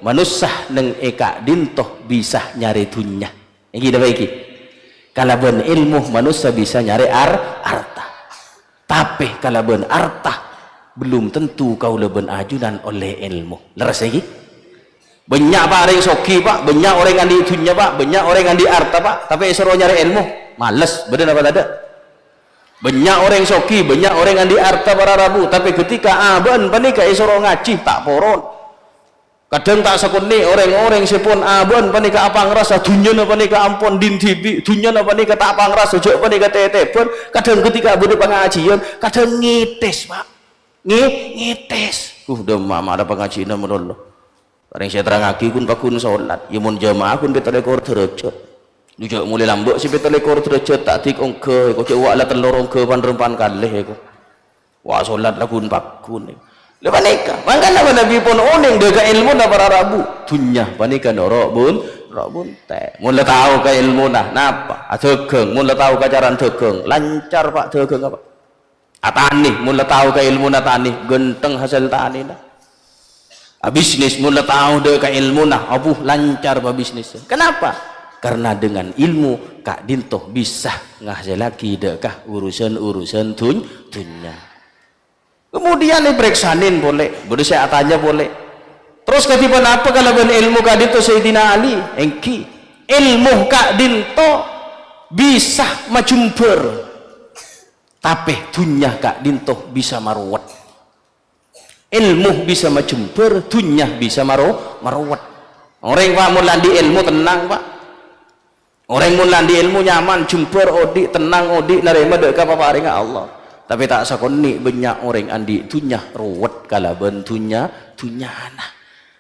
manossa neng è ka'dinto bisa nyarè dhunnya. Èngghi napa èngghi? Kalabân èlmo, manossa bisa nyarè ar-, arta. Tapè kalabân arta, belum tentu kaulâ bân ajunan ollè èlmo. Lerres, èngghi? Bânnya', Pak, orèng soghi, Pak. Bânnya' orèng andi' dhunnya, Pak. Bânnya' orèng andi' arta, Pak. Tapè èsoro nyarè èlmo, males. Bâdâ napa tadâ'? Bânnya' orèng soghi, bânnya' orèng andi' arta para rabu. Tapè ghântèka abâ'na panèka èsoro ngajhi, ta' poron. Kadhâng ta' sakonè' orèng-orèng sè pon abâ'na panèka apangrasa dhunnyana panèka ampon dhin dhibi', dhunnyana panèka ta' apangrasa jhâ' panèka tètèbhân. Kadhâng ghântèka bâdâ pangajiyân, kadhâng ngètès, Pak. Ngè-, ngètès. "Uh, dâ' emma' mara pangajiyânna malolo. Orèng sè terrangaghi ghun pagghun solat. Ya mon jamaah ghun pètto lèkor dârâjhât. Lu jhâ' molè lambâ' sè pètto lèkor dârâjhât, ta' dik ongghâ, èko jhâ' wa' la tello rongghâ pan-rempan kalè, èko." Wa' solat la ghun pagghun. La panèka, mangkana manabi pon onèng dâ' ka èlmona para rabu. Dhunnya panèka noro' bun-, noro' bunte'. Mon la tao ka èlmona, napa? Adhâghâng. Mon la tao ka carana dhâghâng, lancar, Pak, dhâghângnga, Pak. Atanè, mon la tao ka èlmona tanè, ghântheng hasèl tanèna. Abisnis, mon la tao dâ' ka èlmona, abu, lancar pabisnis. Kenapa? Karena dengan ilmu, ka'dinto bisa ngahasilaghi dâ' ka urusan-urusan dun-, dhunnya. Kemudian èparèksanè polè, bâdâ sè atanya polè. Terros kadhi ponapa kalabân èlmo ka'dinto Sayyidina Ali? Èngghi, èlmo ka'dinto bisa majembhâr, tapè dhunnya ka'dinto bisa marowet. Èlmo bisa majembhâr, dhunnya bisa maro-, marowet. Orèng, Pak, mon la andi' èlmo, tennang, Pak. Orèng mon la andi' èlmo nyaman, jembhâr odi', tennang odi', narèma dâ' ka paparèngnga Allah. Tapè ta' sakonè' bânnya' orèng andi' dhunnya, rowet kalabân dhunnya, dhunnyana.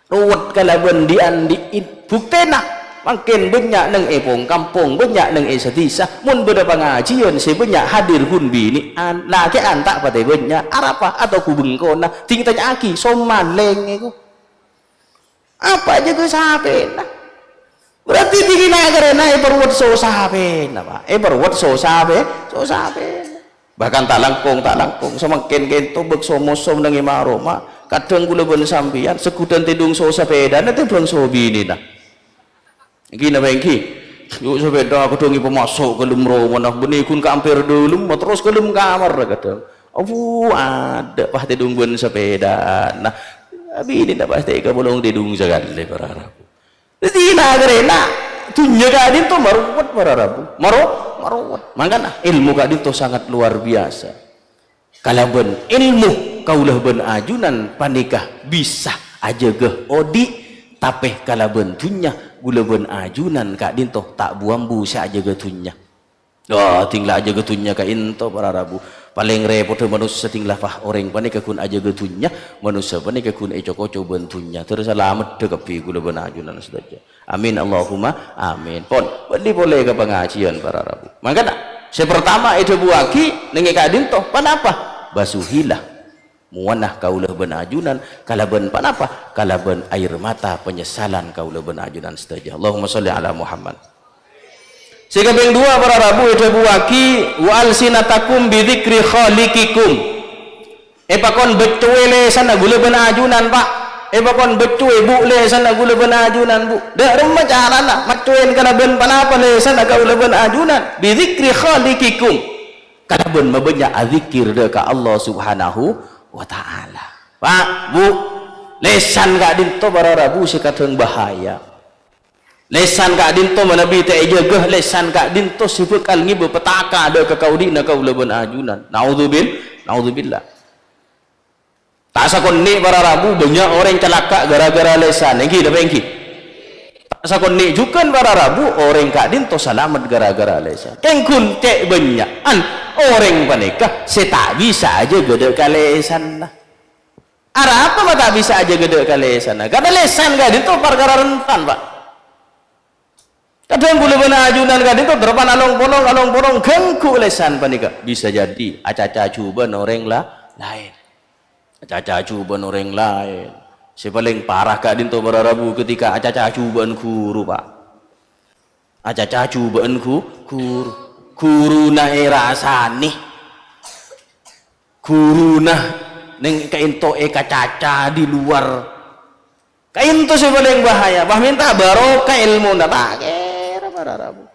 Rowet kalabân dhi'-andhi'in. Buktèna, mangkèn bânnya' neng è pong-kampong, bânnya' neng è sa-dhisa. Mon bâdâ pangajiyân sè bânnya' hadir ghun binè'an, lakè'an ta' patè bânnya'. Arapa? Atoghu bengkona. Ding tanya'aghi, somman lèngèko. Apa ajâgâ sapèna? Berarti dingina karena èparowet so sapèna, Pak. Èparowet so sapè-, so sapèna. Bahkan ta' langkong, ta' langkong. Samangkèn kènto bâkto moso neng è ma-roma. Kadhâng kaulâ bân sampèyan, segghudhân tèdung so sapèdana tèmbhâng so binèna. Èngghi napa èngghi? Yu' sapèda kadhâng èpamaso' ka dâlem romana, bânnè ghun ka ampèr dâlem, terros ka dâlem kamar kadhâng. Abu, adâ' pas tèdung bân sapèdana. Binèna pastè èkabâlong tèdung sakalè, para rabu. Dhâddhi, na-, karena dhunnya ka'dinto marowet, para rabu. Maro-, marowet. Mangkana, èlmo ka'dinto sangat luar biasa. Kalabân èlmo, kaulâ bân ajunan panèka bisa ajâgâ odi', tapè kalabân dhunnya, kaulâ bân ajunan ka'dinto ta' bu-ambu sè ajâgâ dhunnya. Wah, ding la ajâgâ dhunnya ka'dinto, para rabu. Palèng rèpodhâ manossa ding la, wah, orèng panèka ghun ajâgâ dhunnya, manossa panèka ghun èco-koco bân dhunnya. Terros salameddhâ kabbhi kaulâ bân ajunan sadhâjâ. Amin, Allahumma amin. Pon, bâli polè ka pangajiyân, para rabu. Mangkana, sè partama èdhâbuwaghi neng è ka'dinto, ponapa? Basuhilah muwana kaulâ bân ajunan, kalabân ponapa? Kalabân air mata penyesalan kaulâ bân ajunan sadhâjâ. Allahumma sholli ala Muhammad. Sè kapèng duwâ', para rabu, èdhâbuwaghi, "Wa alsinatakum bi dzikri khaliqikum." Èpakon beccowè lèsanna kaulâ bân ajunan, Pak. Èpakon beccowè, Bu', lèsanna kaulâ bân ajunan, Bu'. Dâ' remma carana maccowèn kalabân ponapa lèsanna kaulâ bân ajunan? Bi dzikri khaliqikum. Kalabân mabânnya' adzikir dâ' ka Allah Subhanahu wa Ta'ala. Pak, Bu', lèsan ka'dinto, para rabu, sè kadhâng bahaya. Lèsan ka'dinto manabi ta' èjâgâ, lèsan ka'dinto sè bhâkal ngibâ petaka dâ' ka kaodi'na kaulâ bân ajunan. Naudzubil-, naudzubillah. Ta' sakonè', para rabu, bânnya' orèng calaka' gara-gara lèsan. Èngghi napa èngghi? Ta' sakonè' jhughân, para rabu, orèng ka'dinto salamet gara-gara lèsan. Kèng ghun cè' bânnya'an orèng panèka sè ta' bisa ajâgâ dâ' ka lèsanna. Arapa ma' ta' bisa ajâgâ dâ' ka lèsanna? Karna lèsan ka'dinto parkara rentan, Pak. Kadhâng kaulâ bân ajunan ka'dinto dârâmpan along-polong, along-polong ganggu lèsan panèka. Bisa jadi acaca jhubâ'ân orèng la-, laèn. Acaca jhubâ'ân orèng laèn. Sè palèng parah ka'dinto, para rabu, ketika acaca jhubâ'ân ghuru, Pak. Acaca jhubâ'ân ghu-, ghuru. Ghuruna èrasani. Ghuruna neng ka'dinto èkacaca di luar. Ka'dinto sè palèng bahaya. Bâh mènta barokah èlmona, ta' kèra, para rabu.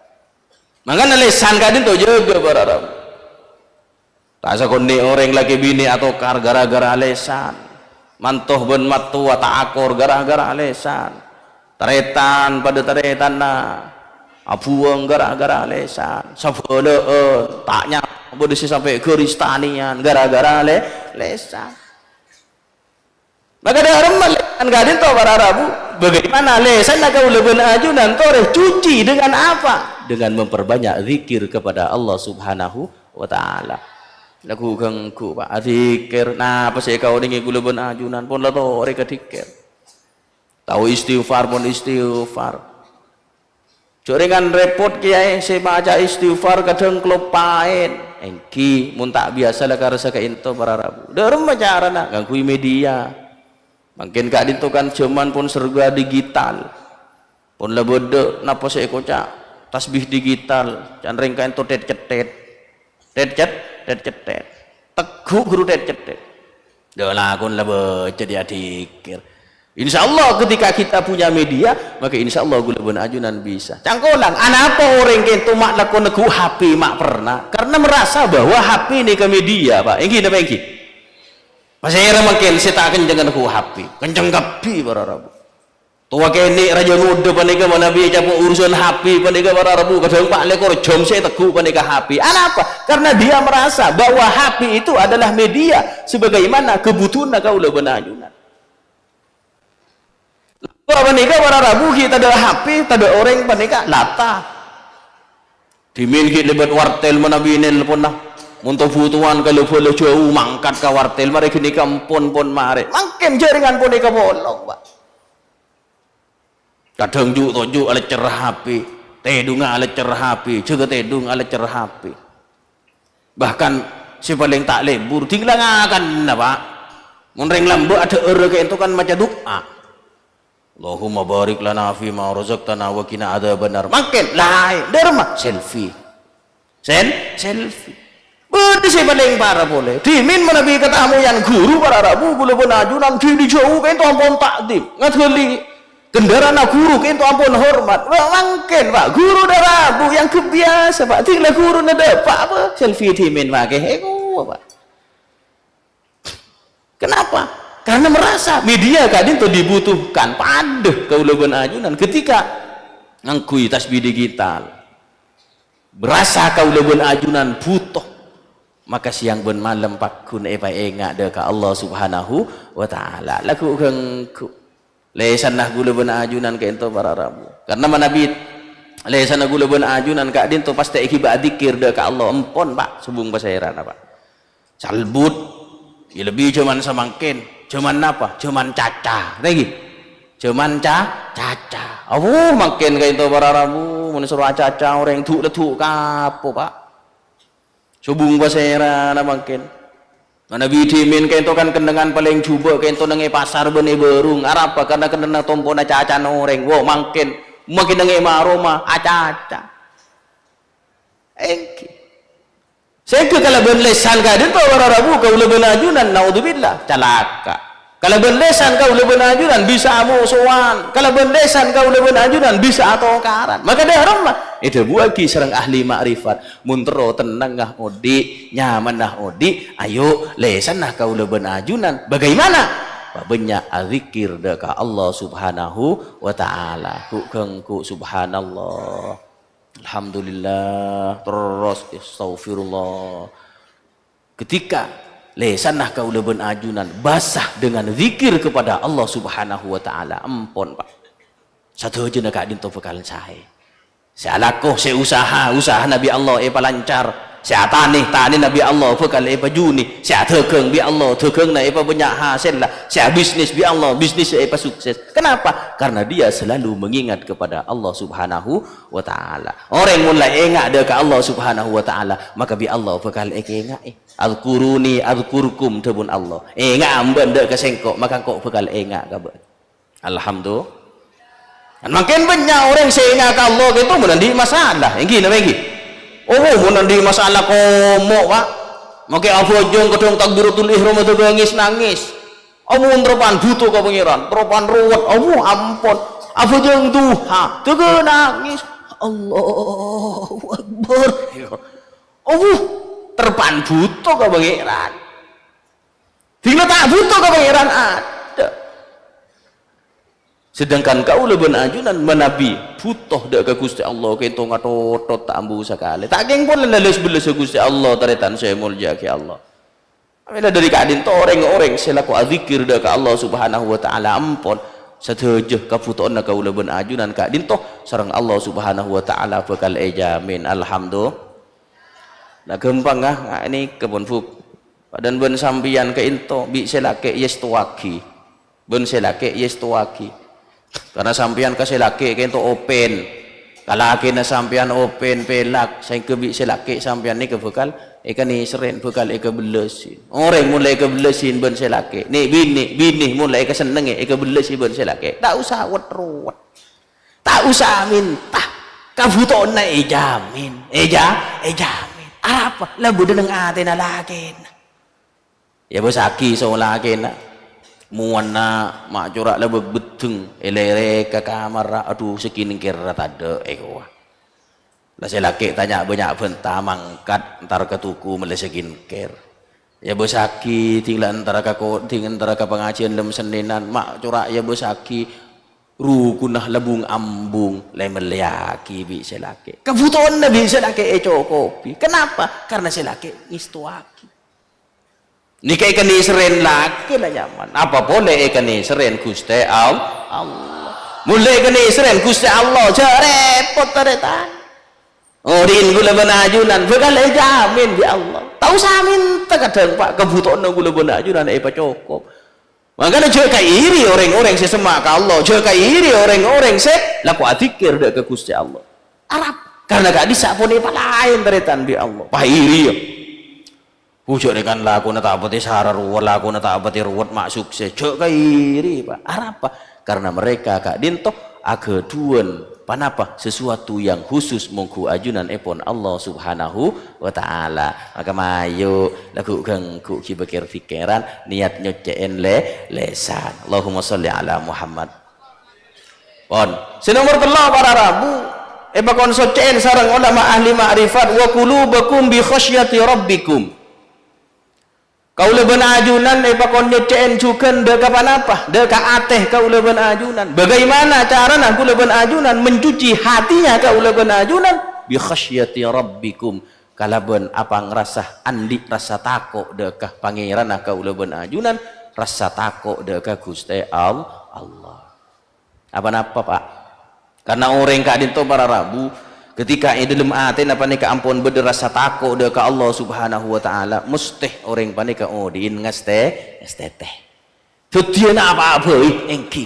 Mangkana lèsan ka'dinto jâgâ, para rabu. Ta' sakonè' orèng lakè binè atokar gara-gara lèsan. Manto bân mattowa ta' akor gara-gara lèsan. Tarètan padâ tarètanna abhuwâng gara-gara lèsan. Sabhâlâ'ân, ta' nyapa bâdâ sè sampè' ghâris tanèyan gara-gara lè-, lèsan. Maka dâ' remma lèsan ka'dinto, para rabu. Bagaimana lèsanna kaulâ bân ajunan torè cuci dengan apa? Dengan memperbanyak zikir kepada Allah Subhanahu wa Ta'ala. Lagghu' ganggu, Pak. Adzikir. Napa sè èkaonèngè kaulâ bân ajunan pon la torè ka dzikir. Tao istighfar pon istighfar. Jhâ' rèngan rèpot kèyaè sè maca istighfar kadhâng kaloppaèn. Èngghi, mon ta' biyasa la karsa ka'dinto para rabu. Dâ' remma carana ngangghuy media. Mangkèn ka'dinto kan jhâman pon serba digital. Pon la bâdâ napa sè èkoca', tasbih digital, can rèng ka'dinto tèt-cèttèt. Tèt-cèt-, tèt-cèttèt. Tegghu' ghuru tèt-cèttèt. Dâ' lakon la bâca dhi-, adzikir. Insya Allah ketika kita punya media, maka insya Allah kaulâ bân ajunan bisa. Cangkolang, anapa orèng kènto ma' lakon negghu' H P ma' pernah? Karena merasa bahwa H P nèka media, Pak. Èngghi napa èngghi? Pasèra mangkèn sè ta' kenceng negghu' H P? Kenceng kabbhi, para rabu. Towa kènè' rajâ ngodâ panèka manabi ècapo' urusan H P panèka para rabu kadhâng pa' lèkor jam sè ètegghu' panèka H P. Anapa? Karena dia merasa bahwa H P itu adalah media sebagaimana kebutuhanna kaulâ bân ajunan. Sapanèka para rabu ghi' tadâ' H P, tadâ' orèng panèka lata. Dhimèn ghi' lèbât wartèl manabi nelponna. Mon to butowan kalabâlâ jhâu mangkat ka wartèl, marè ghânèka empon-pon marè. Mangkèn jhâringan panèka polong, Pak. Kadhâng ju'-toju' alècèr H P, tèdungnga alècèr H P, jâgâ tèdung alècèr H P. Bahkan sè palèng ta' lebur, ding la ngakanna, Pak. Mon rèng lambâ' adhâ'ârâ kaènto kan maca du'a. "Allahumma barik lana fi ma razaqtana wa qina adzabannar." Mangkèn, laèn, dârma, selfie. Sel-, selfie. Bâdâ sè palèng para polè. Dhimèn manabi katamoyan ghuru para rabu, kaulâ bân ajunan ghi' dâri jhâu kaènto ampon ta'dhim. Ngadhâli kendaraan ghuru kaènto ampon hormat. Wah, mangkèn, Pak, ghuru dâ' rabu yang kebbiasa, Pak. Ding la ghuruna dâpa', apa? Selfie dhimèn makè. Èko, Pak. Kenapa? Karena merasa media ka'dinto dibutuhkan. Padâ kaulâ bân ajunan ketika ngangghuy tasbih digital. Merasa kaulâ bân ajunan buto, maka sèyang bân malem pagghun èpaènga' dâ' ka Allah Subhanahu wa Ta'ala. Lagghu' ghângghu. Lèsanna kaulâ bân ajunan kaènto para rabu. Karena manabi lèsanna kaulâ bân ajunan ka'dinto pastè èghibâ adzikir dâ' ka Allah. Empon, Pak, sobung pasèrana, Pak. Salbut, ya lebbi jhâman samangkèn. Jhâman napa? Jhâman caca. Ngghi? Jhâman ca-, caca. Awuh, mangkèn kaènto para rabu, mon soro acaca orèng du'-leddu' kapo, Pak. Sobung pasèrana mangkèn. Manabi dhimèn kaènto kan kennengngan palèng jhubâ' kaènto neng è pasar bân è bârung. Arapa? Karena kennengngan tompona cacana orèng. Wo, mangkèn. Mangkèn neng è ma-, roma acaca. Èngghi. Sehingga kalabân lèsan ka'dinto para rabu kaulâ bân ajunan, naudzubillah, calaka'. Kalabân lèsan kaulâ bân ajunan bisa amosowan. Kalabân lèsan kaulâ bân ajunan bisa atokaran. Maka dâ' remma èdhâbuwâghi sareng ahli ma'rifat, "Mon terro tennengnga odi', nyamanna odi', ayo lèsanna kaulâ bân ajunan." Bagaimana? Pabânnya' adzikir dâ' ka Allah Subhanahu wa Ta'ala. Ghu'-ghângghu', subhanallah. Alhamdulillah, terros astaghfirullah. Ketika lèsanna kaulâ bân ajunan basah dengan zikir kepada Allah Subhanahu wa Ta'ala, empon, Pak. Sadhâjâna ka'dinto bhâkal saè. Sè alako, sè usaha, usahana bi' Allah èpalancar. Sè atanè, tanèna bi' Allah bhâkal èpajunè. Sè adhâghâng bi' Allah, dhâghângnga èpabânnya' hasèlla. Sè abisnis bi' Allah, bisnisnya èpasukses. Kenapa? Karena dia selalu mengingat kepada Allah Subhanahu wa Ta'ala. Orèng mon la enga' dâ' ka Allah Subhanahu wa Ta'ala, maka bi' Allah bhâkal èkènga'è. "Adzkuruni adzkurkum," dhâbuna Allah. "Enga'a bâ'na dâ' ka Sèngko', maka Engko' bhâkal enga' ka bâ'na." Alhamdulillah. Kan mangkèn bânnya' orèng sè enga' ka Allah ghâpanèko mon andi' masalah, èngghi napa èngghi? Oh, mon andi' masalah komo', Pak. Makè abhâjâng kadhâng takbiratul ihram adâ' nangès-nangès. Ampon, terro pan bhuto ka Pangèran, terro pan ruwet, ampon, ampon. Abhâjâng duha, dâgghâ nangès. Allahu Akbar. Ampon, terro pan bhuto ka Pangèran. Dina ta' bhuto ka Pangèran, adâ'. Sedangkan kaulâ bân ajunan manabi bhuto dâ' ka Ghustè Allah, kènto ngathothot ta' ambu sakalè. Ta' kèng polè la lès-bellès Ghustè Allah, tarètan sè èmoljâ'aghi Allah. Mèla dâri ka'dinto rèng-orèng sè lako adzikir dâ' ka Allah Subhanahu wa Ta'ala, ampon, sadhâjâ kabhutowanna kaulâ bân ajunan ka'dinto sareng Allah Subhanahu wa Ta'ala bhâkal èjhâmin. Alhamdulillah. Nah, ghâmpang, ah, nga'nèka pon, Bu. Padâna bân sampèyan ka'dinto, bi' sè lakè' èstowaghi. Bân sè lakè' èstowaghi. Karna sampèyan ka sè lakè' ka'dinto open. Ka lakèna sampèyan open, pèlak. Saèngghâ bi' sè lakè' sampèyan nèka bhâkal èkanèserrè, bhâkal èkabellâsè. Orèng mon la èkabellâsè bân sè lakè'. Nè' binè', binè mon la èkasennengngè, èkabellâsè bân sè lakè'. Ta' osa wet-rowet. Ta' osa mènta. Kabhutowanna èjhâmin. Èjhâ-, èjhâmin. Arapa? La bâdâ neng atèna lakèna. Èbâsaghi so lakèna. Mowana ma' cora' la bâk-, bhâddheng, èlèrèk ka kamarra, adhu, skincare-ra tadâ', èkowa. La sè lakè' ta' nya'-bânnya' bhânta mangkat, entar ka toko mellè skincare. Èbâsaghi, ding la entar ka ko-, ding entar ka pangajiân lem Sennènan, ma' cora' èbâsaghi, rukunna la bung-ambung, la èmellèyaghi bi' sè lakè'. Kabhutowanna bi' sè lakè' ècokobhi. Kenapa? Karna sè lakè' ngèstowaghi. Nèka èkanèserrè lakè la nyaman. Apa polè èkanèserrè Ghustè Al-, Allah. Mon lè' kènè' sèrèn Ghustè Allah, jhâ' rèpot, tarètan. Odi'in kaulâ bân ajunan bhâkal èjhâmin bi' Allah. Ta' osa mènta kadhâng, Pak, kabhutowanna kaulâ bân ajunan èpacokop. Mangkana jhâ' kairi rèng-orèng sè semma' ka Allah, jhâ' kairi rèng-orèng sè lako adzikkèr dâ' ka Ghustè Allah. Arapa? Karna ka'dissa' pon èpalaèn tarètan bi' Allah. Pairi, ya. Bujâ rèkan lakona ta' patè sara ruwet, lakona ta' patè ruwet ma' sukses. Jhâ' kairi, Pak. Arapa? Karna mereka ka'dinto aghâdhuwân panapa? Sesuatu yang khusus mongghu ajunanèpon Allah Subhanahu wa Ta'ala. Maka mayu, lagghu' ghângghu' ghibâ kèr-pèkkèran, niyat nyoccè'èn lè-, lèsan. Allahumma shalli ala Muhammad. Pon. Sè nomer tello', para rabu, èpakon soccè'èn sareng ulama ahli ma'rifat, "Wa qulubakum bi khasyati rabbikum." Kaulâ bân ajunan èpakon nyoccè'èn jhughân dâ' ka panapa? Dâ' ka atè kaulâ bân ajunan. Bagaimana carana kaulâ bân ajunan mencuci hatinya kaulâ bân ajunan? "Bi khasyati rabbikum." Kalabân apangrasa andi' rassa tako' dâ' ka Pangèranna kaulâ bân ajunan, rassa tako' dâ' ka Ghustè Al-, Allah. Aponapa, Pak? Karna orèng ka'dinto para rabu, ketika è dhâlem atèna panèka ampon bâdâ rassa tako' dâ' ka Allah Subhanahu wa Ta'ala, mostè orèng panèka odi'in ngastè-, ngastètè. Dhâddhiyâ napa bhâi, èngghi.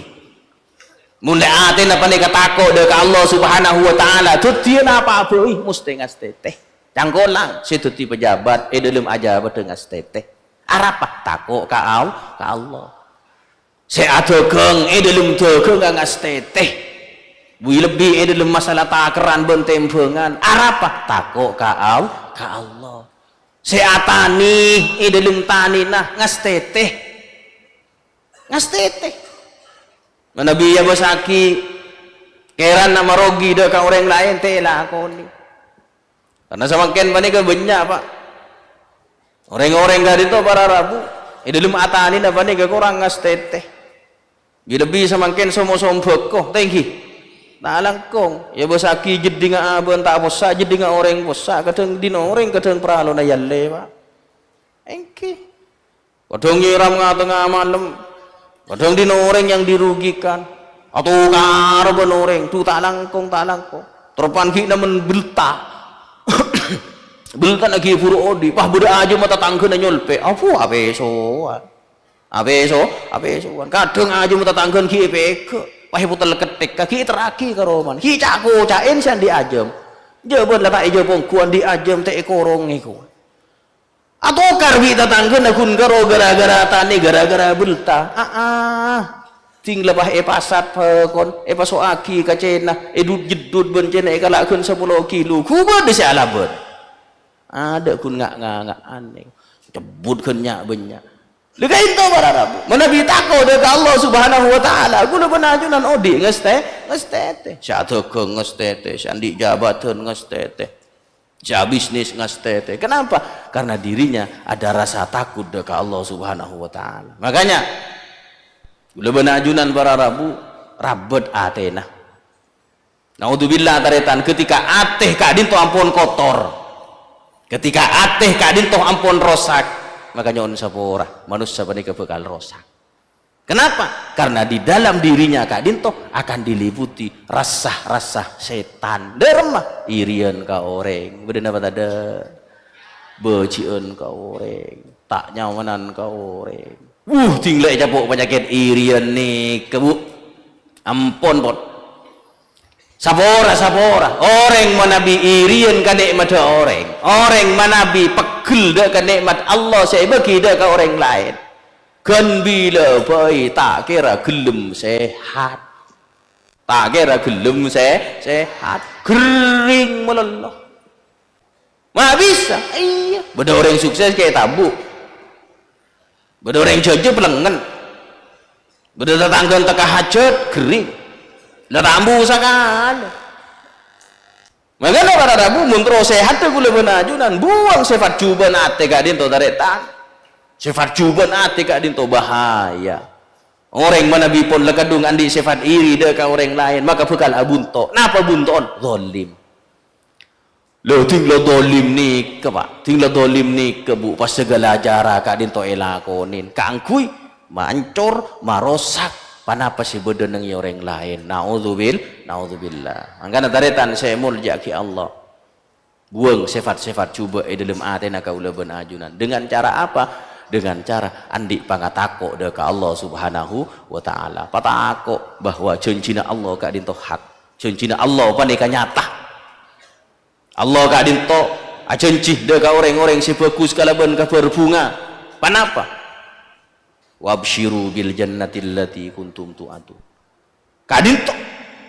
Mon lè' atèna panèka tako' dâ' ka Allah Subhanahu wa Ta'ala, dhâddhiyâ napa bhâi, mostè ngastètè. Cangkolang, sè dhâddhi pejabat, è dhâlem ajâbâddhâ ngastètè. Arapa? Tako' ka Al-, ka Allah. Sè adhâghâng è dhâlem dhâghângnga ngastètè. Bi-, lebbi è dhâlem masalah takerran bân tèmbhângan. Arapa? Tako' ka Al-, ka Allah. Sè atanè è dhâlem tanèna ngastètè. Ngastètè. Manabi èabâssaghi kèranna marogi dâ' ka orèng laèn, ta' èlakonè. Karna samangkèn panèka bânnya', Pak. Orèng-orèng ka'dinto para rabu, è dhâlem atanèna panèka korang ngastètè. Bi-, lebbi samangkèn somo-sombhâko, ta' èngghi. Ta' langkong, èabâssaghi jeddhingnga abâ'na ta' possa', jeddhingnga orèng possa', kadhâng dhin orèng, kadhâng paralona yâ lè, Pak. Èngghi. Kadhâng nyèram nga-, tengnga malem. Kadhâng dhin orèng yang dirugikan. Atokara bân orèng, dhu ta' langkong, ta' langkong. Terro pan ghi' nèmmen bâlta. Bâltana ghi' buru odi', pas bâdâ ajâm tatanggâna nyolpè'. Apo, apèsowan. Apèso-, apèsowan. Kadhâng ajâm tatangghâna ghi' èpèghâ'. Pas èpotel ketthèk, ghi' èterraghi ka romana. Ghi' ca'-koca'èn sè andi' ajâm. Jhâ' bân la ta' èjhâ' pongghu andi' ajâm ta' èkorongè kowa. Atokar bi' tatangghâna ghun karo ghârâ-ghârâ tanè, ghârâ-ghârâ bâlta. Aa. Ding la pas èpasat pakon, èpaso'aghi ka cèna, èdut-jeddut bân cèna èkala' ghun sapolo kilo. Ghu bâdâ sè alabân. Adâ' ghun nga'-nganga'an. Cebbhut ghun nya'-bânnya'. Lè ka'dinto para rabu. Manabi tako' dâ' ka Allah Subhanahu wa Ta'ala. Kaulâ bân ajunan odi' ngastè-, ngastètè. Sè adhâghâng ngastètè, sè andi' jabatan ngastètè. Sè abisnis ngastètè. Kenapa? Karena dirinya ada rasa takut dâ' ka Allah Subhanahu wa Ta'ala. Makanya, kaulâ bân ajunan para rabu, rabbhât atèna. Naudzubillah, tarètan, ketika atè ka'dinto ampon kotor, ketika atè ka'dinto ampon rosak, maka nyo'on sapora, manossa panèka bhâkal rosak. Kenapa? Karena di dalam dirinya ka'dinto akan diliputi rassa-rassa sètan. Dâremma, iriyan ka orèng. Bâdâ napa tadâ'? Bâji'ân ka orèng. Ta' nyamanan ka orèng. Wuh, ding la ècapo' panyakèt iriyan nèka, Bu. Ampon, pon. Sapora, sapora. Orèng manabi iriyan ka nè'matta orèng. Orèng manabi pegghel dâ' ka nè'mat Allah sè èbâghi dâ' ka orèng laèn. Ghân bilâ bhâi ta' kèra ghellem sehat. Ta' kèra ghellem se-, sehat. Ghering malolo. Ma' bisa. Iyâ. Bâdâ orèng sukses kè tabu'. Bâdâ orèng jhâjhâ pelengngen. Bâdâ tatangghâna tekka hajhât, ghering. La tambu sakalè. Mangkana para rabu, mon terro sehat kaulâ bân ajunan, buwâng sèfat jhubâ'ân atè ka'dinto tarètan. Sèfat jhubâ'ân atè ka'dinto bahaya. Orèng manabi pon la kadhung andi' sèfat iri dâ' ka orèng laèn, maka bhâkal abhunto'. Napa bhunto'on? Zalim. Lha, ding la zalim nèka, Pak. Ding la zalim nèka, Bu, pas saghâlâ acara ka'dinto èlakonè. Kaangghuy mancor, marosak, Ponapa sè bâdâ neng è orèng laèn? Naudzubil-, naudzubillah. Mangkana tarètan sè èmoljâ'aghi Allah. Buwâng sèfat-sèfat jhubâ' è dhâlem atèna kaulâ bân ajunan. Dengan cara apa? Dengan cara andi' pangatako' dâ' ka Allah Subhanahu wa Ta'ala. Patako' bahwa jhânjhina Allah ka'dinto hak. Jhânjhina Allah panèka nyata. Allah ka'dinto ajhânjhi dâ' ka orèng-orèng sè bhâghus kalabân kabhâr bhunga. Ponapa? "Wa absyiru bil jannati allati kuntum tu'adun." Ka'dinto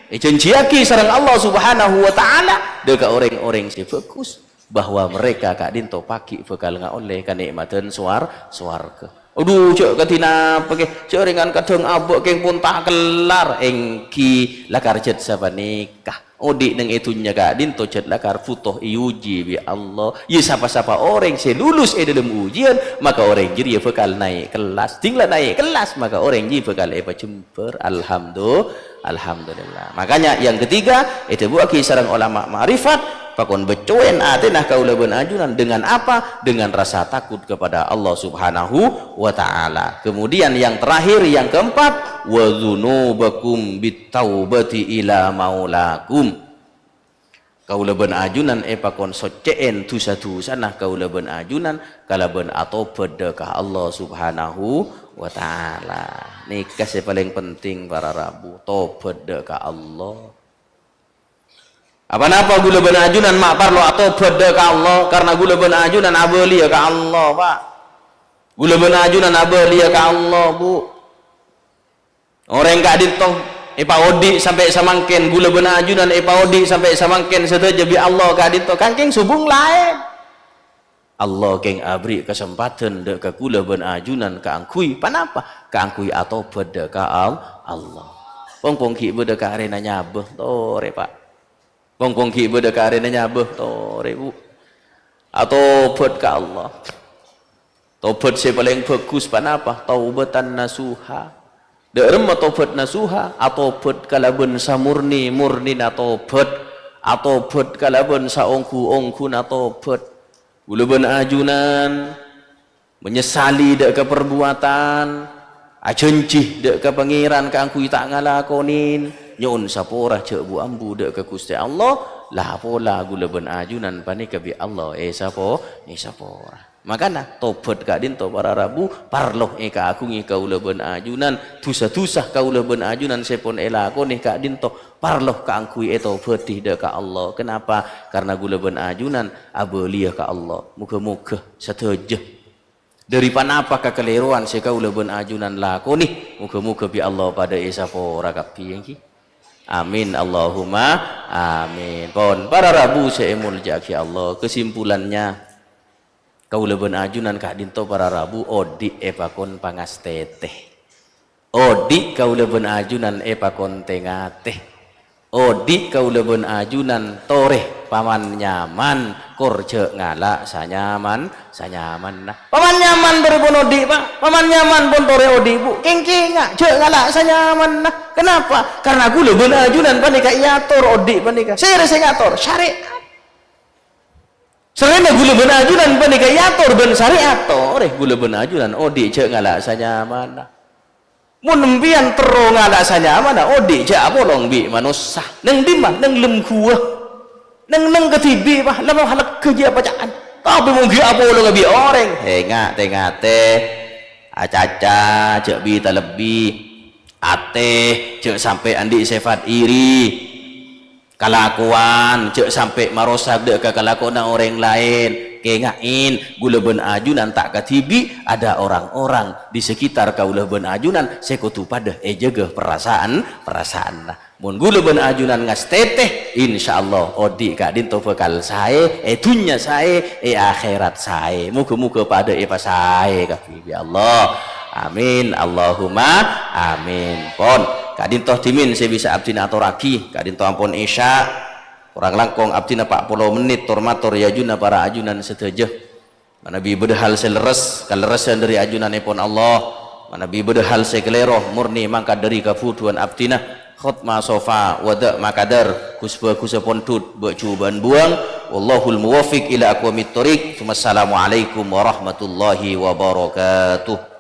èjhânjhiyaghi sareng Allah Subhanahu wa Ta'ala dâ' ka orèng-orèng sè bhâghus, bahwa mereka ka'dinto pagghi' bhâkal ngaollè kanè'madhân sowar-, sowarghâ. Adhu, jhâ' kadhi napa, kè? Jhâ' rèngan kadhâng abâ' kèng pon ta' kellar. Èngghi, la karjhât sapanèka. Odi' neng è dhunnya ka'dinto jhât lakar bhuto èuji bi' Allah. Iyâ, sapa-sapa orèng sè lulus è dhâlem ujian, maka orèng jârèya bhâkal naè' kellas. Ding la naè' kellas, maka orèng jârèya bhâkal èpajembhâr. Alhamdu-, alhamdulillah. Makanya yang ketiga, èdhâbuwâghi sareng olama ma'rifat, pakon beccowèn atèna kaulâ bân ajunan dengan apa? Dengan rasa takut kepada Allah Subhanahu wa Ta'ala. Kemudian yang terakhir, yang keempat, "Wa dzunubakum bit taubati ila maulakum." Kaulâ bân ajunan èpakon soccè'èn dhusa-dhusana kaulâ bân ajunan kalabân atobhât dâ' ka Allah Subhanahu wa Ta'ala. Nèka sè palèng penting, para rabu, tobhât dâ' ka Allah. Apa napa kaulâ bân ajunan ma' parlo atobhât dâ' ka Allah? Karna kaulâ bân ajunan abâliyâ ka Allah, Pak. Kaulâ bân ajunan abâliyâ ka Allah, Bu. Orèng ka'dinto èpaodi' sampè' samangkèn, kaulâ bân ajunan èpaodi' sampè' samangkèn sadhâjâ bi' Allah ka'dinto, kangkèng sobung laèn. Allah kèng aberri' kasempadhân dâ' ka kaulâ bân ajunan kaangghuy, ponapa? Kaangghuy atobhât dâ' ka Al-, Allah. Pong-pong ghi' bâdâ karèna nyabâ, torè, Pak. Pong-pong ghi' bâdâ karèna nyabâ, torè, Bu. Atobhât ka Allah. Tobhât sè palèng bhâghus ponapa? Taubatan nasuha. Dâ' remma tobhât nasuha? Atobhât kalabân samornè-mornèna tobhât. Atobhât kalabân saongghu-ongghuna tobhât. Kaulâ bân ajunan manyesali dâ' ka parbuwatan, ajhânjhi dâ' ka Pangèran kaangghuy ta' ngalakonè, nyo'on sapora jhâ' bu-ambu dâ' ka Ghustè Allah, la pola kaulâ bân ajunan panèka bi' Allah èsapo-, èsapora. Makana, tobhât ka'dinto para rabu parlo èkaaghungè kaulâ bân ajunan, dhusa-dhusa kaulâ bân ajunan sè pon èlakonè ka'dinto parlo kaangghuy ètobhâdhi dâ' ka Allah. Kenapa? Karna kaulâ bân ajunan abâliyâ ka Allah. Moghâ-moghâ sadhâjâ dâri ponapa kakalèrowan sè kaulâ bân ajunan lakonè, moghâ-moghâ bi' Allah padâ èsapora kabbhi, èngghi. Amin, Allahumma amin. Pon, para rabu sè èmoljâ'aghi Allah, kesimpulannya, kaulâ bân ajunan ka'dinto para rabu odi' èpakon pangastètè. Odi' kaulâ bân ajunan èpakon tè-ngatè. Odi' kaulâ bân ajunan torè paman nyaman, kor jhâ' ngala' sanyaman-, sanyamanna. Paman nyaman torè pon odi', Pak. Paman nyaman pon torè odi', Bu. Kèng-kènga', jhâ' ngala' sanyamanna. Kenapa? Karna kaulâ bân ajunan panèka èator odi' panèka. Sèrè sè ngator? Syarè'at. Sarèna kaulâ bân ajunan panèka èator bân syarè'at, torè kaulâ bân ajunan odi' jhâ' ngala' sanyamanna. Mon empèyan terro ngala' sanyamanna, odi' jhâ' apolong bi' manossa. Neng dimma? Neng lem ghuwâ. Neng-neng kadhibi', Pak, la mahalleghâ jiyâ paca'an. Tapè mon ghi' apolonga bi' orèng, enga', tè-ngatè. Acaca, jhâ' bi-talebbi. Atè, jhâ' sampè' andi' sèfat iri. Kalakowan, jhâ' sampè' marosak dâ' ka kalakowanna orèng laèn. Kènga'è, kaulâ bân ajunan ta' kadhibi', ada orang-orang di sekitar kaulâ bân ajunan sè kodhu padâ èjâgâ perasaan-, perasaanna. Mon kaulâ bân ajunan ngastètè, insyaallah odi' ka'dinto bhâkal saè, è dhunnya saè, è akhèrat saè. Moghâ-moghâ padâ èpasaè kabbhi bi' Allah. Amin. Allahumma amin. Pon, ka'dinto dhimèn sè bisa abdhina atorraghi, ka'dinto ampon Isya. Korang langkong abdhina pa' polo mennit tor-mator è ajunna para ajunan sadhâjâ. Manabi bâdâ hal sè lerres, kalerressan dâri ajunanèpon Allah. Manabi bâdâ hal sè kalèro, morni mangkat dâri kabhudhuwân abdhina. Khotma sofa, wada' makadar, ghus-bhâghussa pondhut, bâ' jhubâ'ân buwâng. Wallahul muwaffiq ila aqwamit thoriq. Tsummassalamualaikum warahmatullahi wabarakatuh.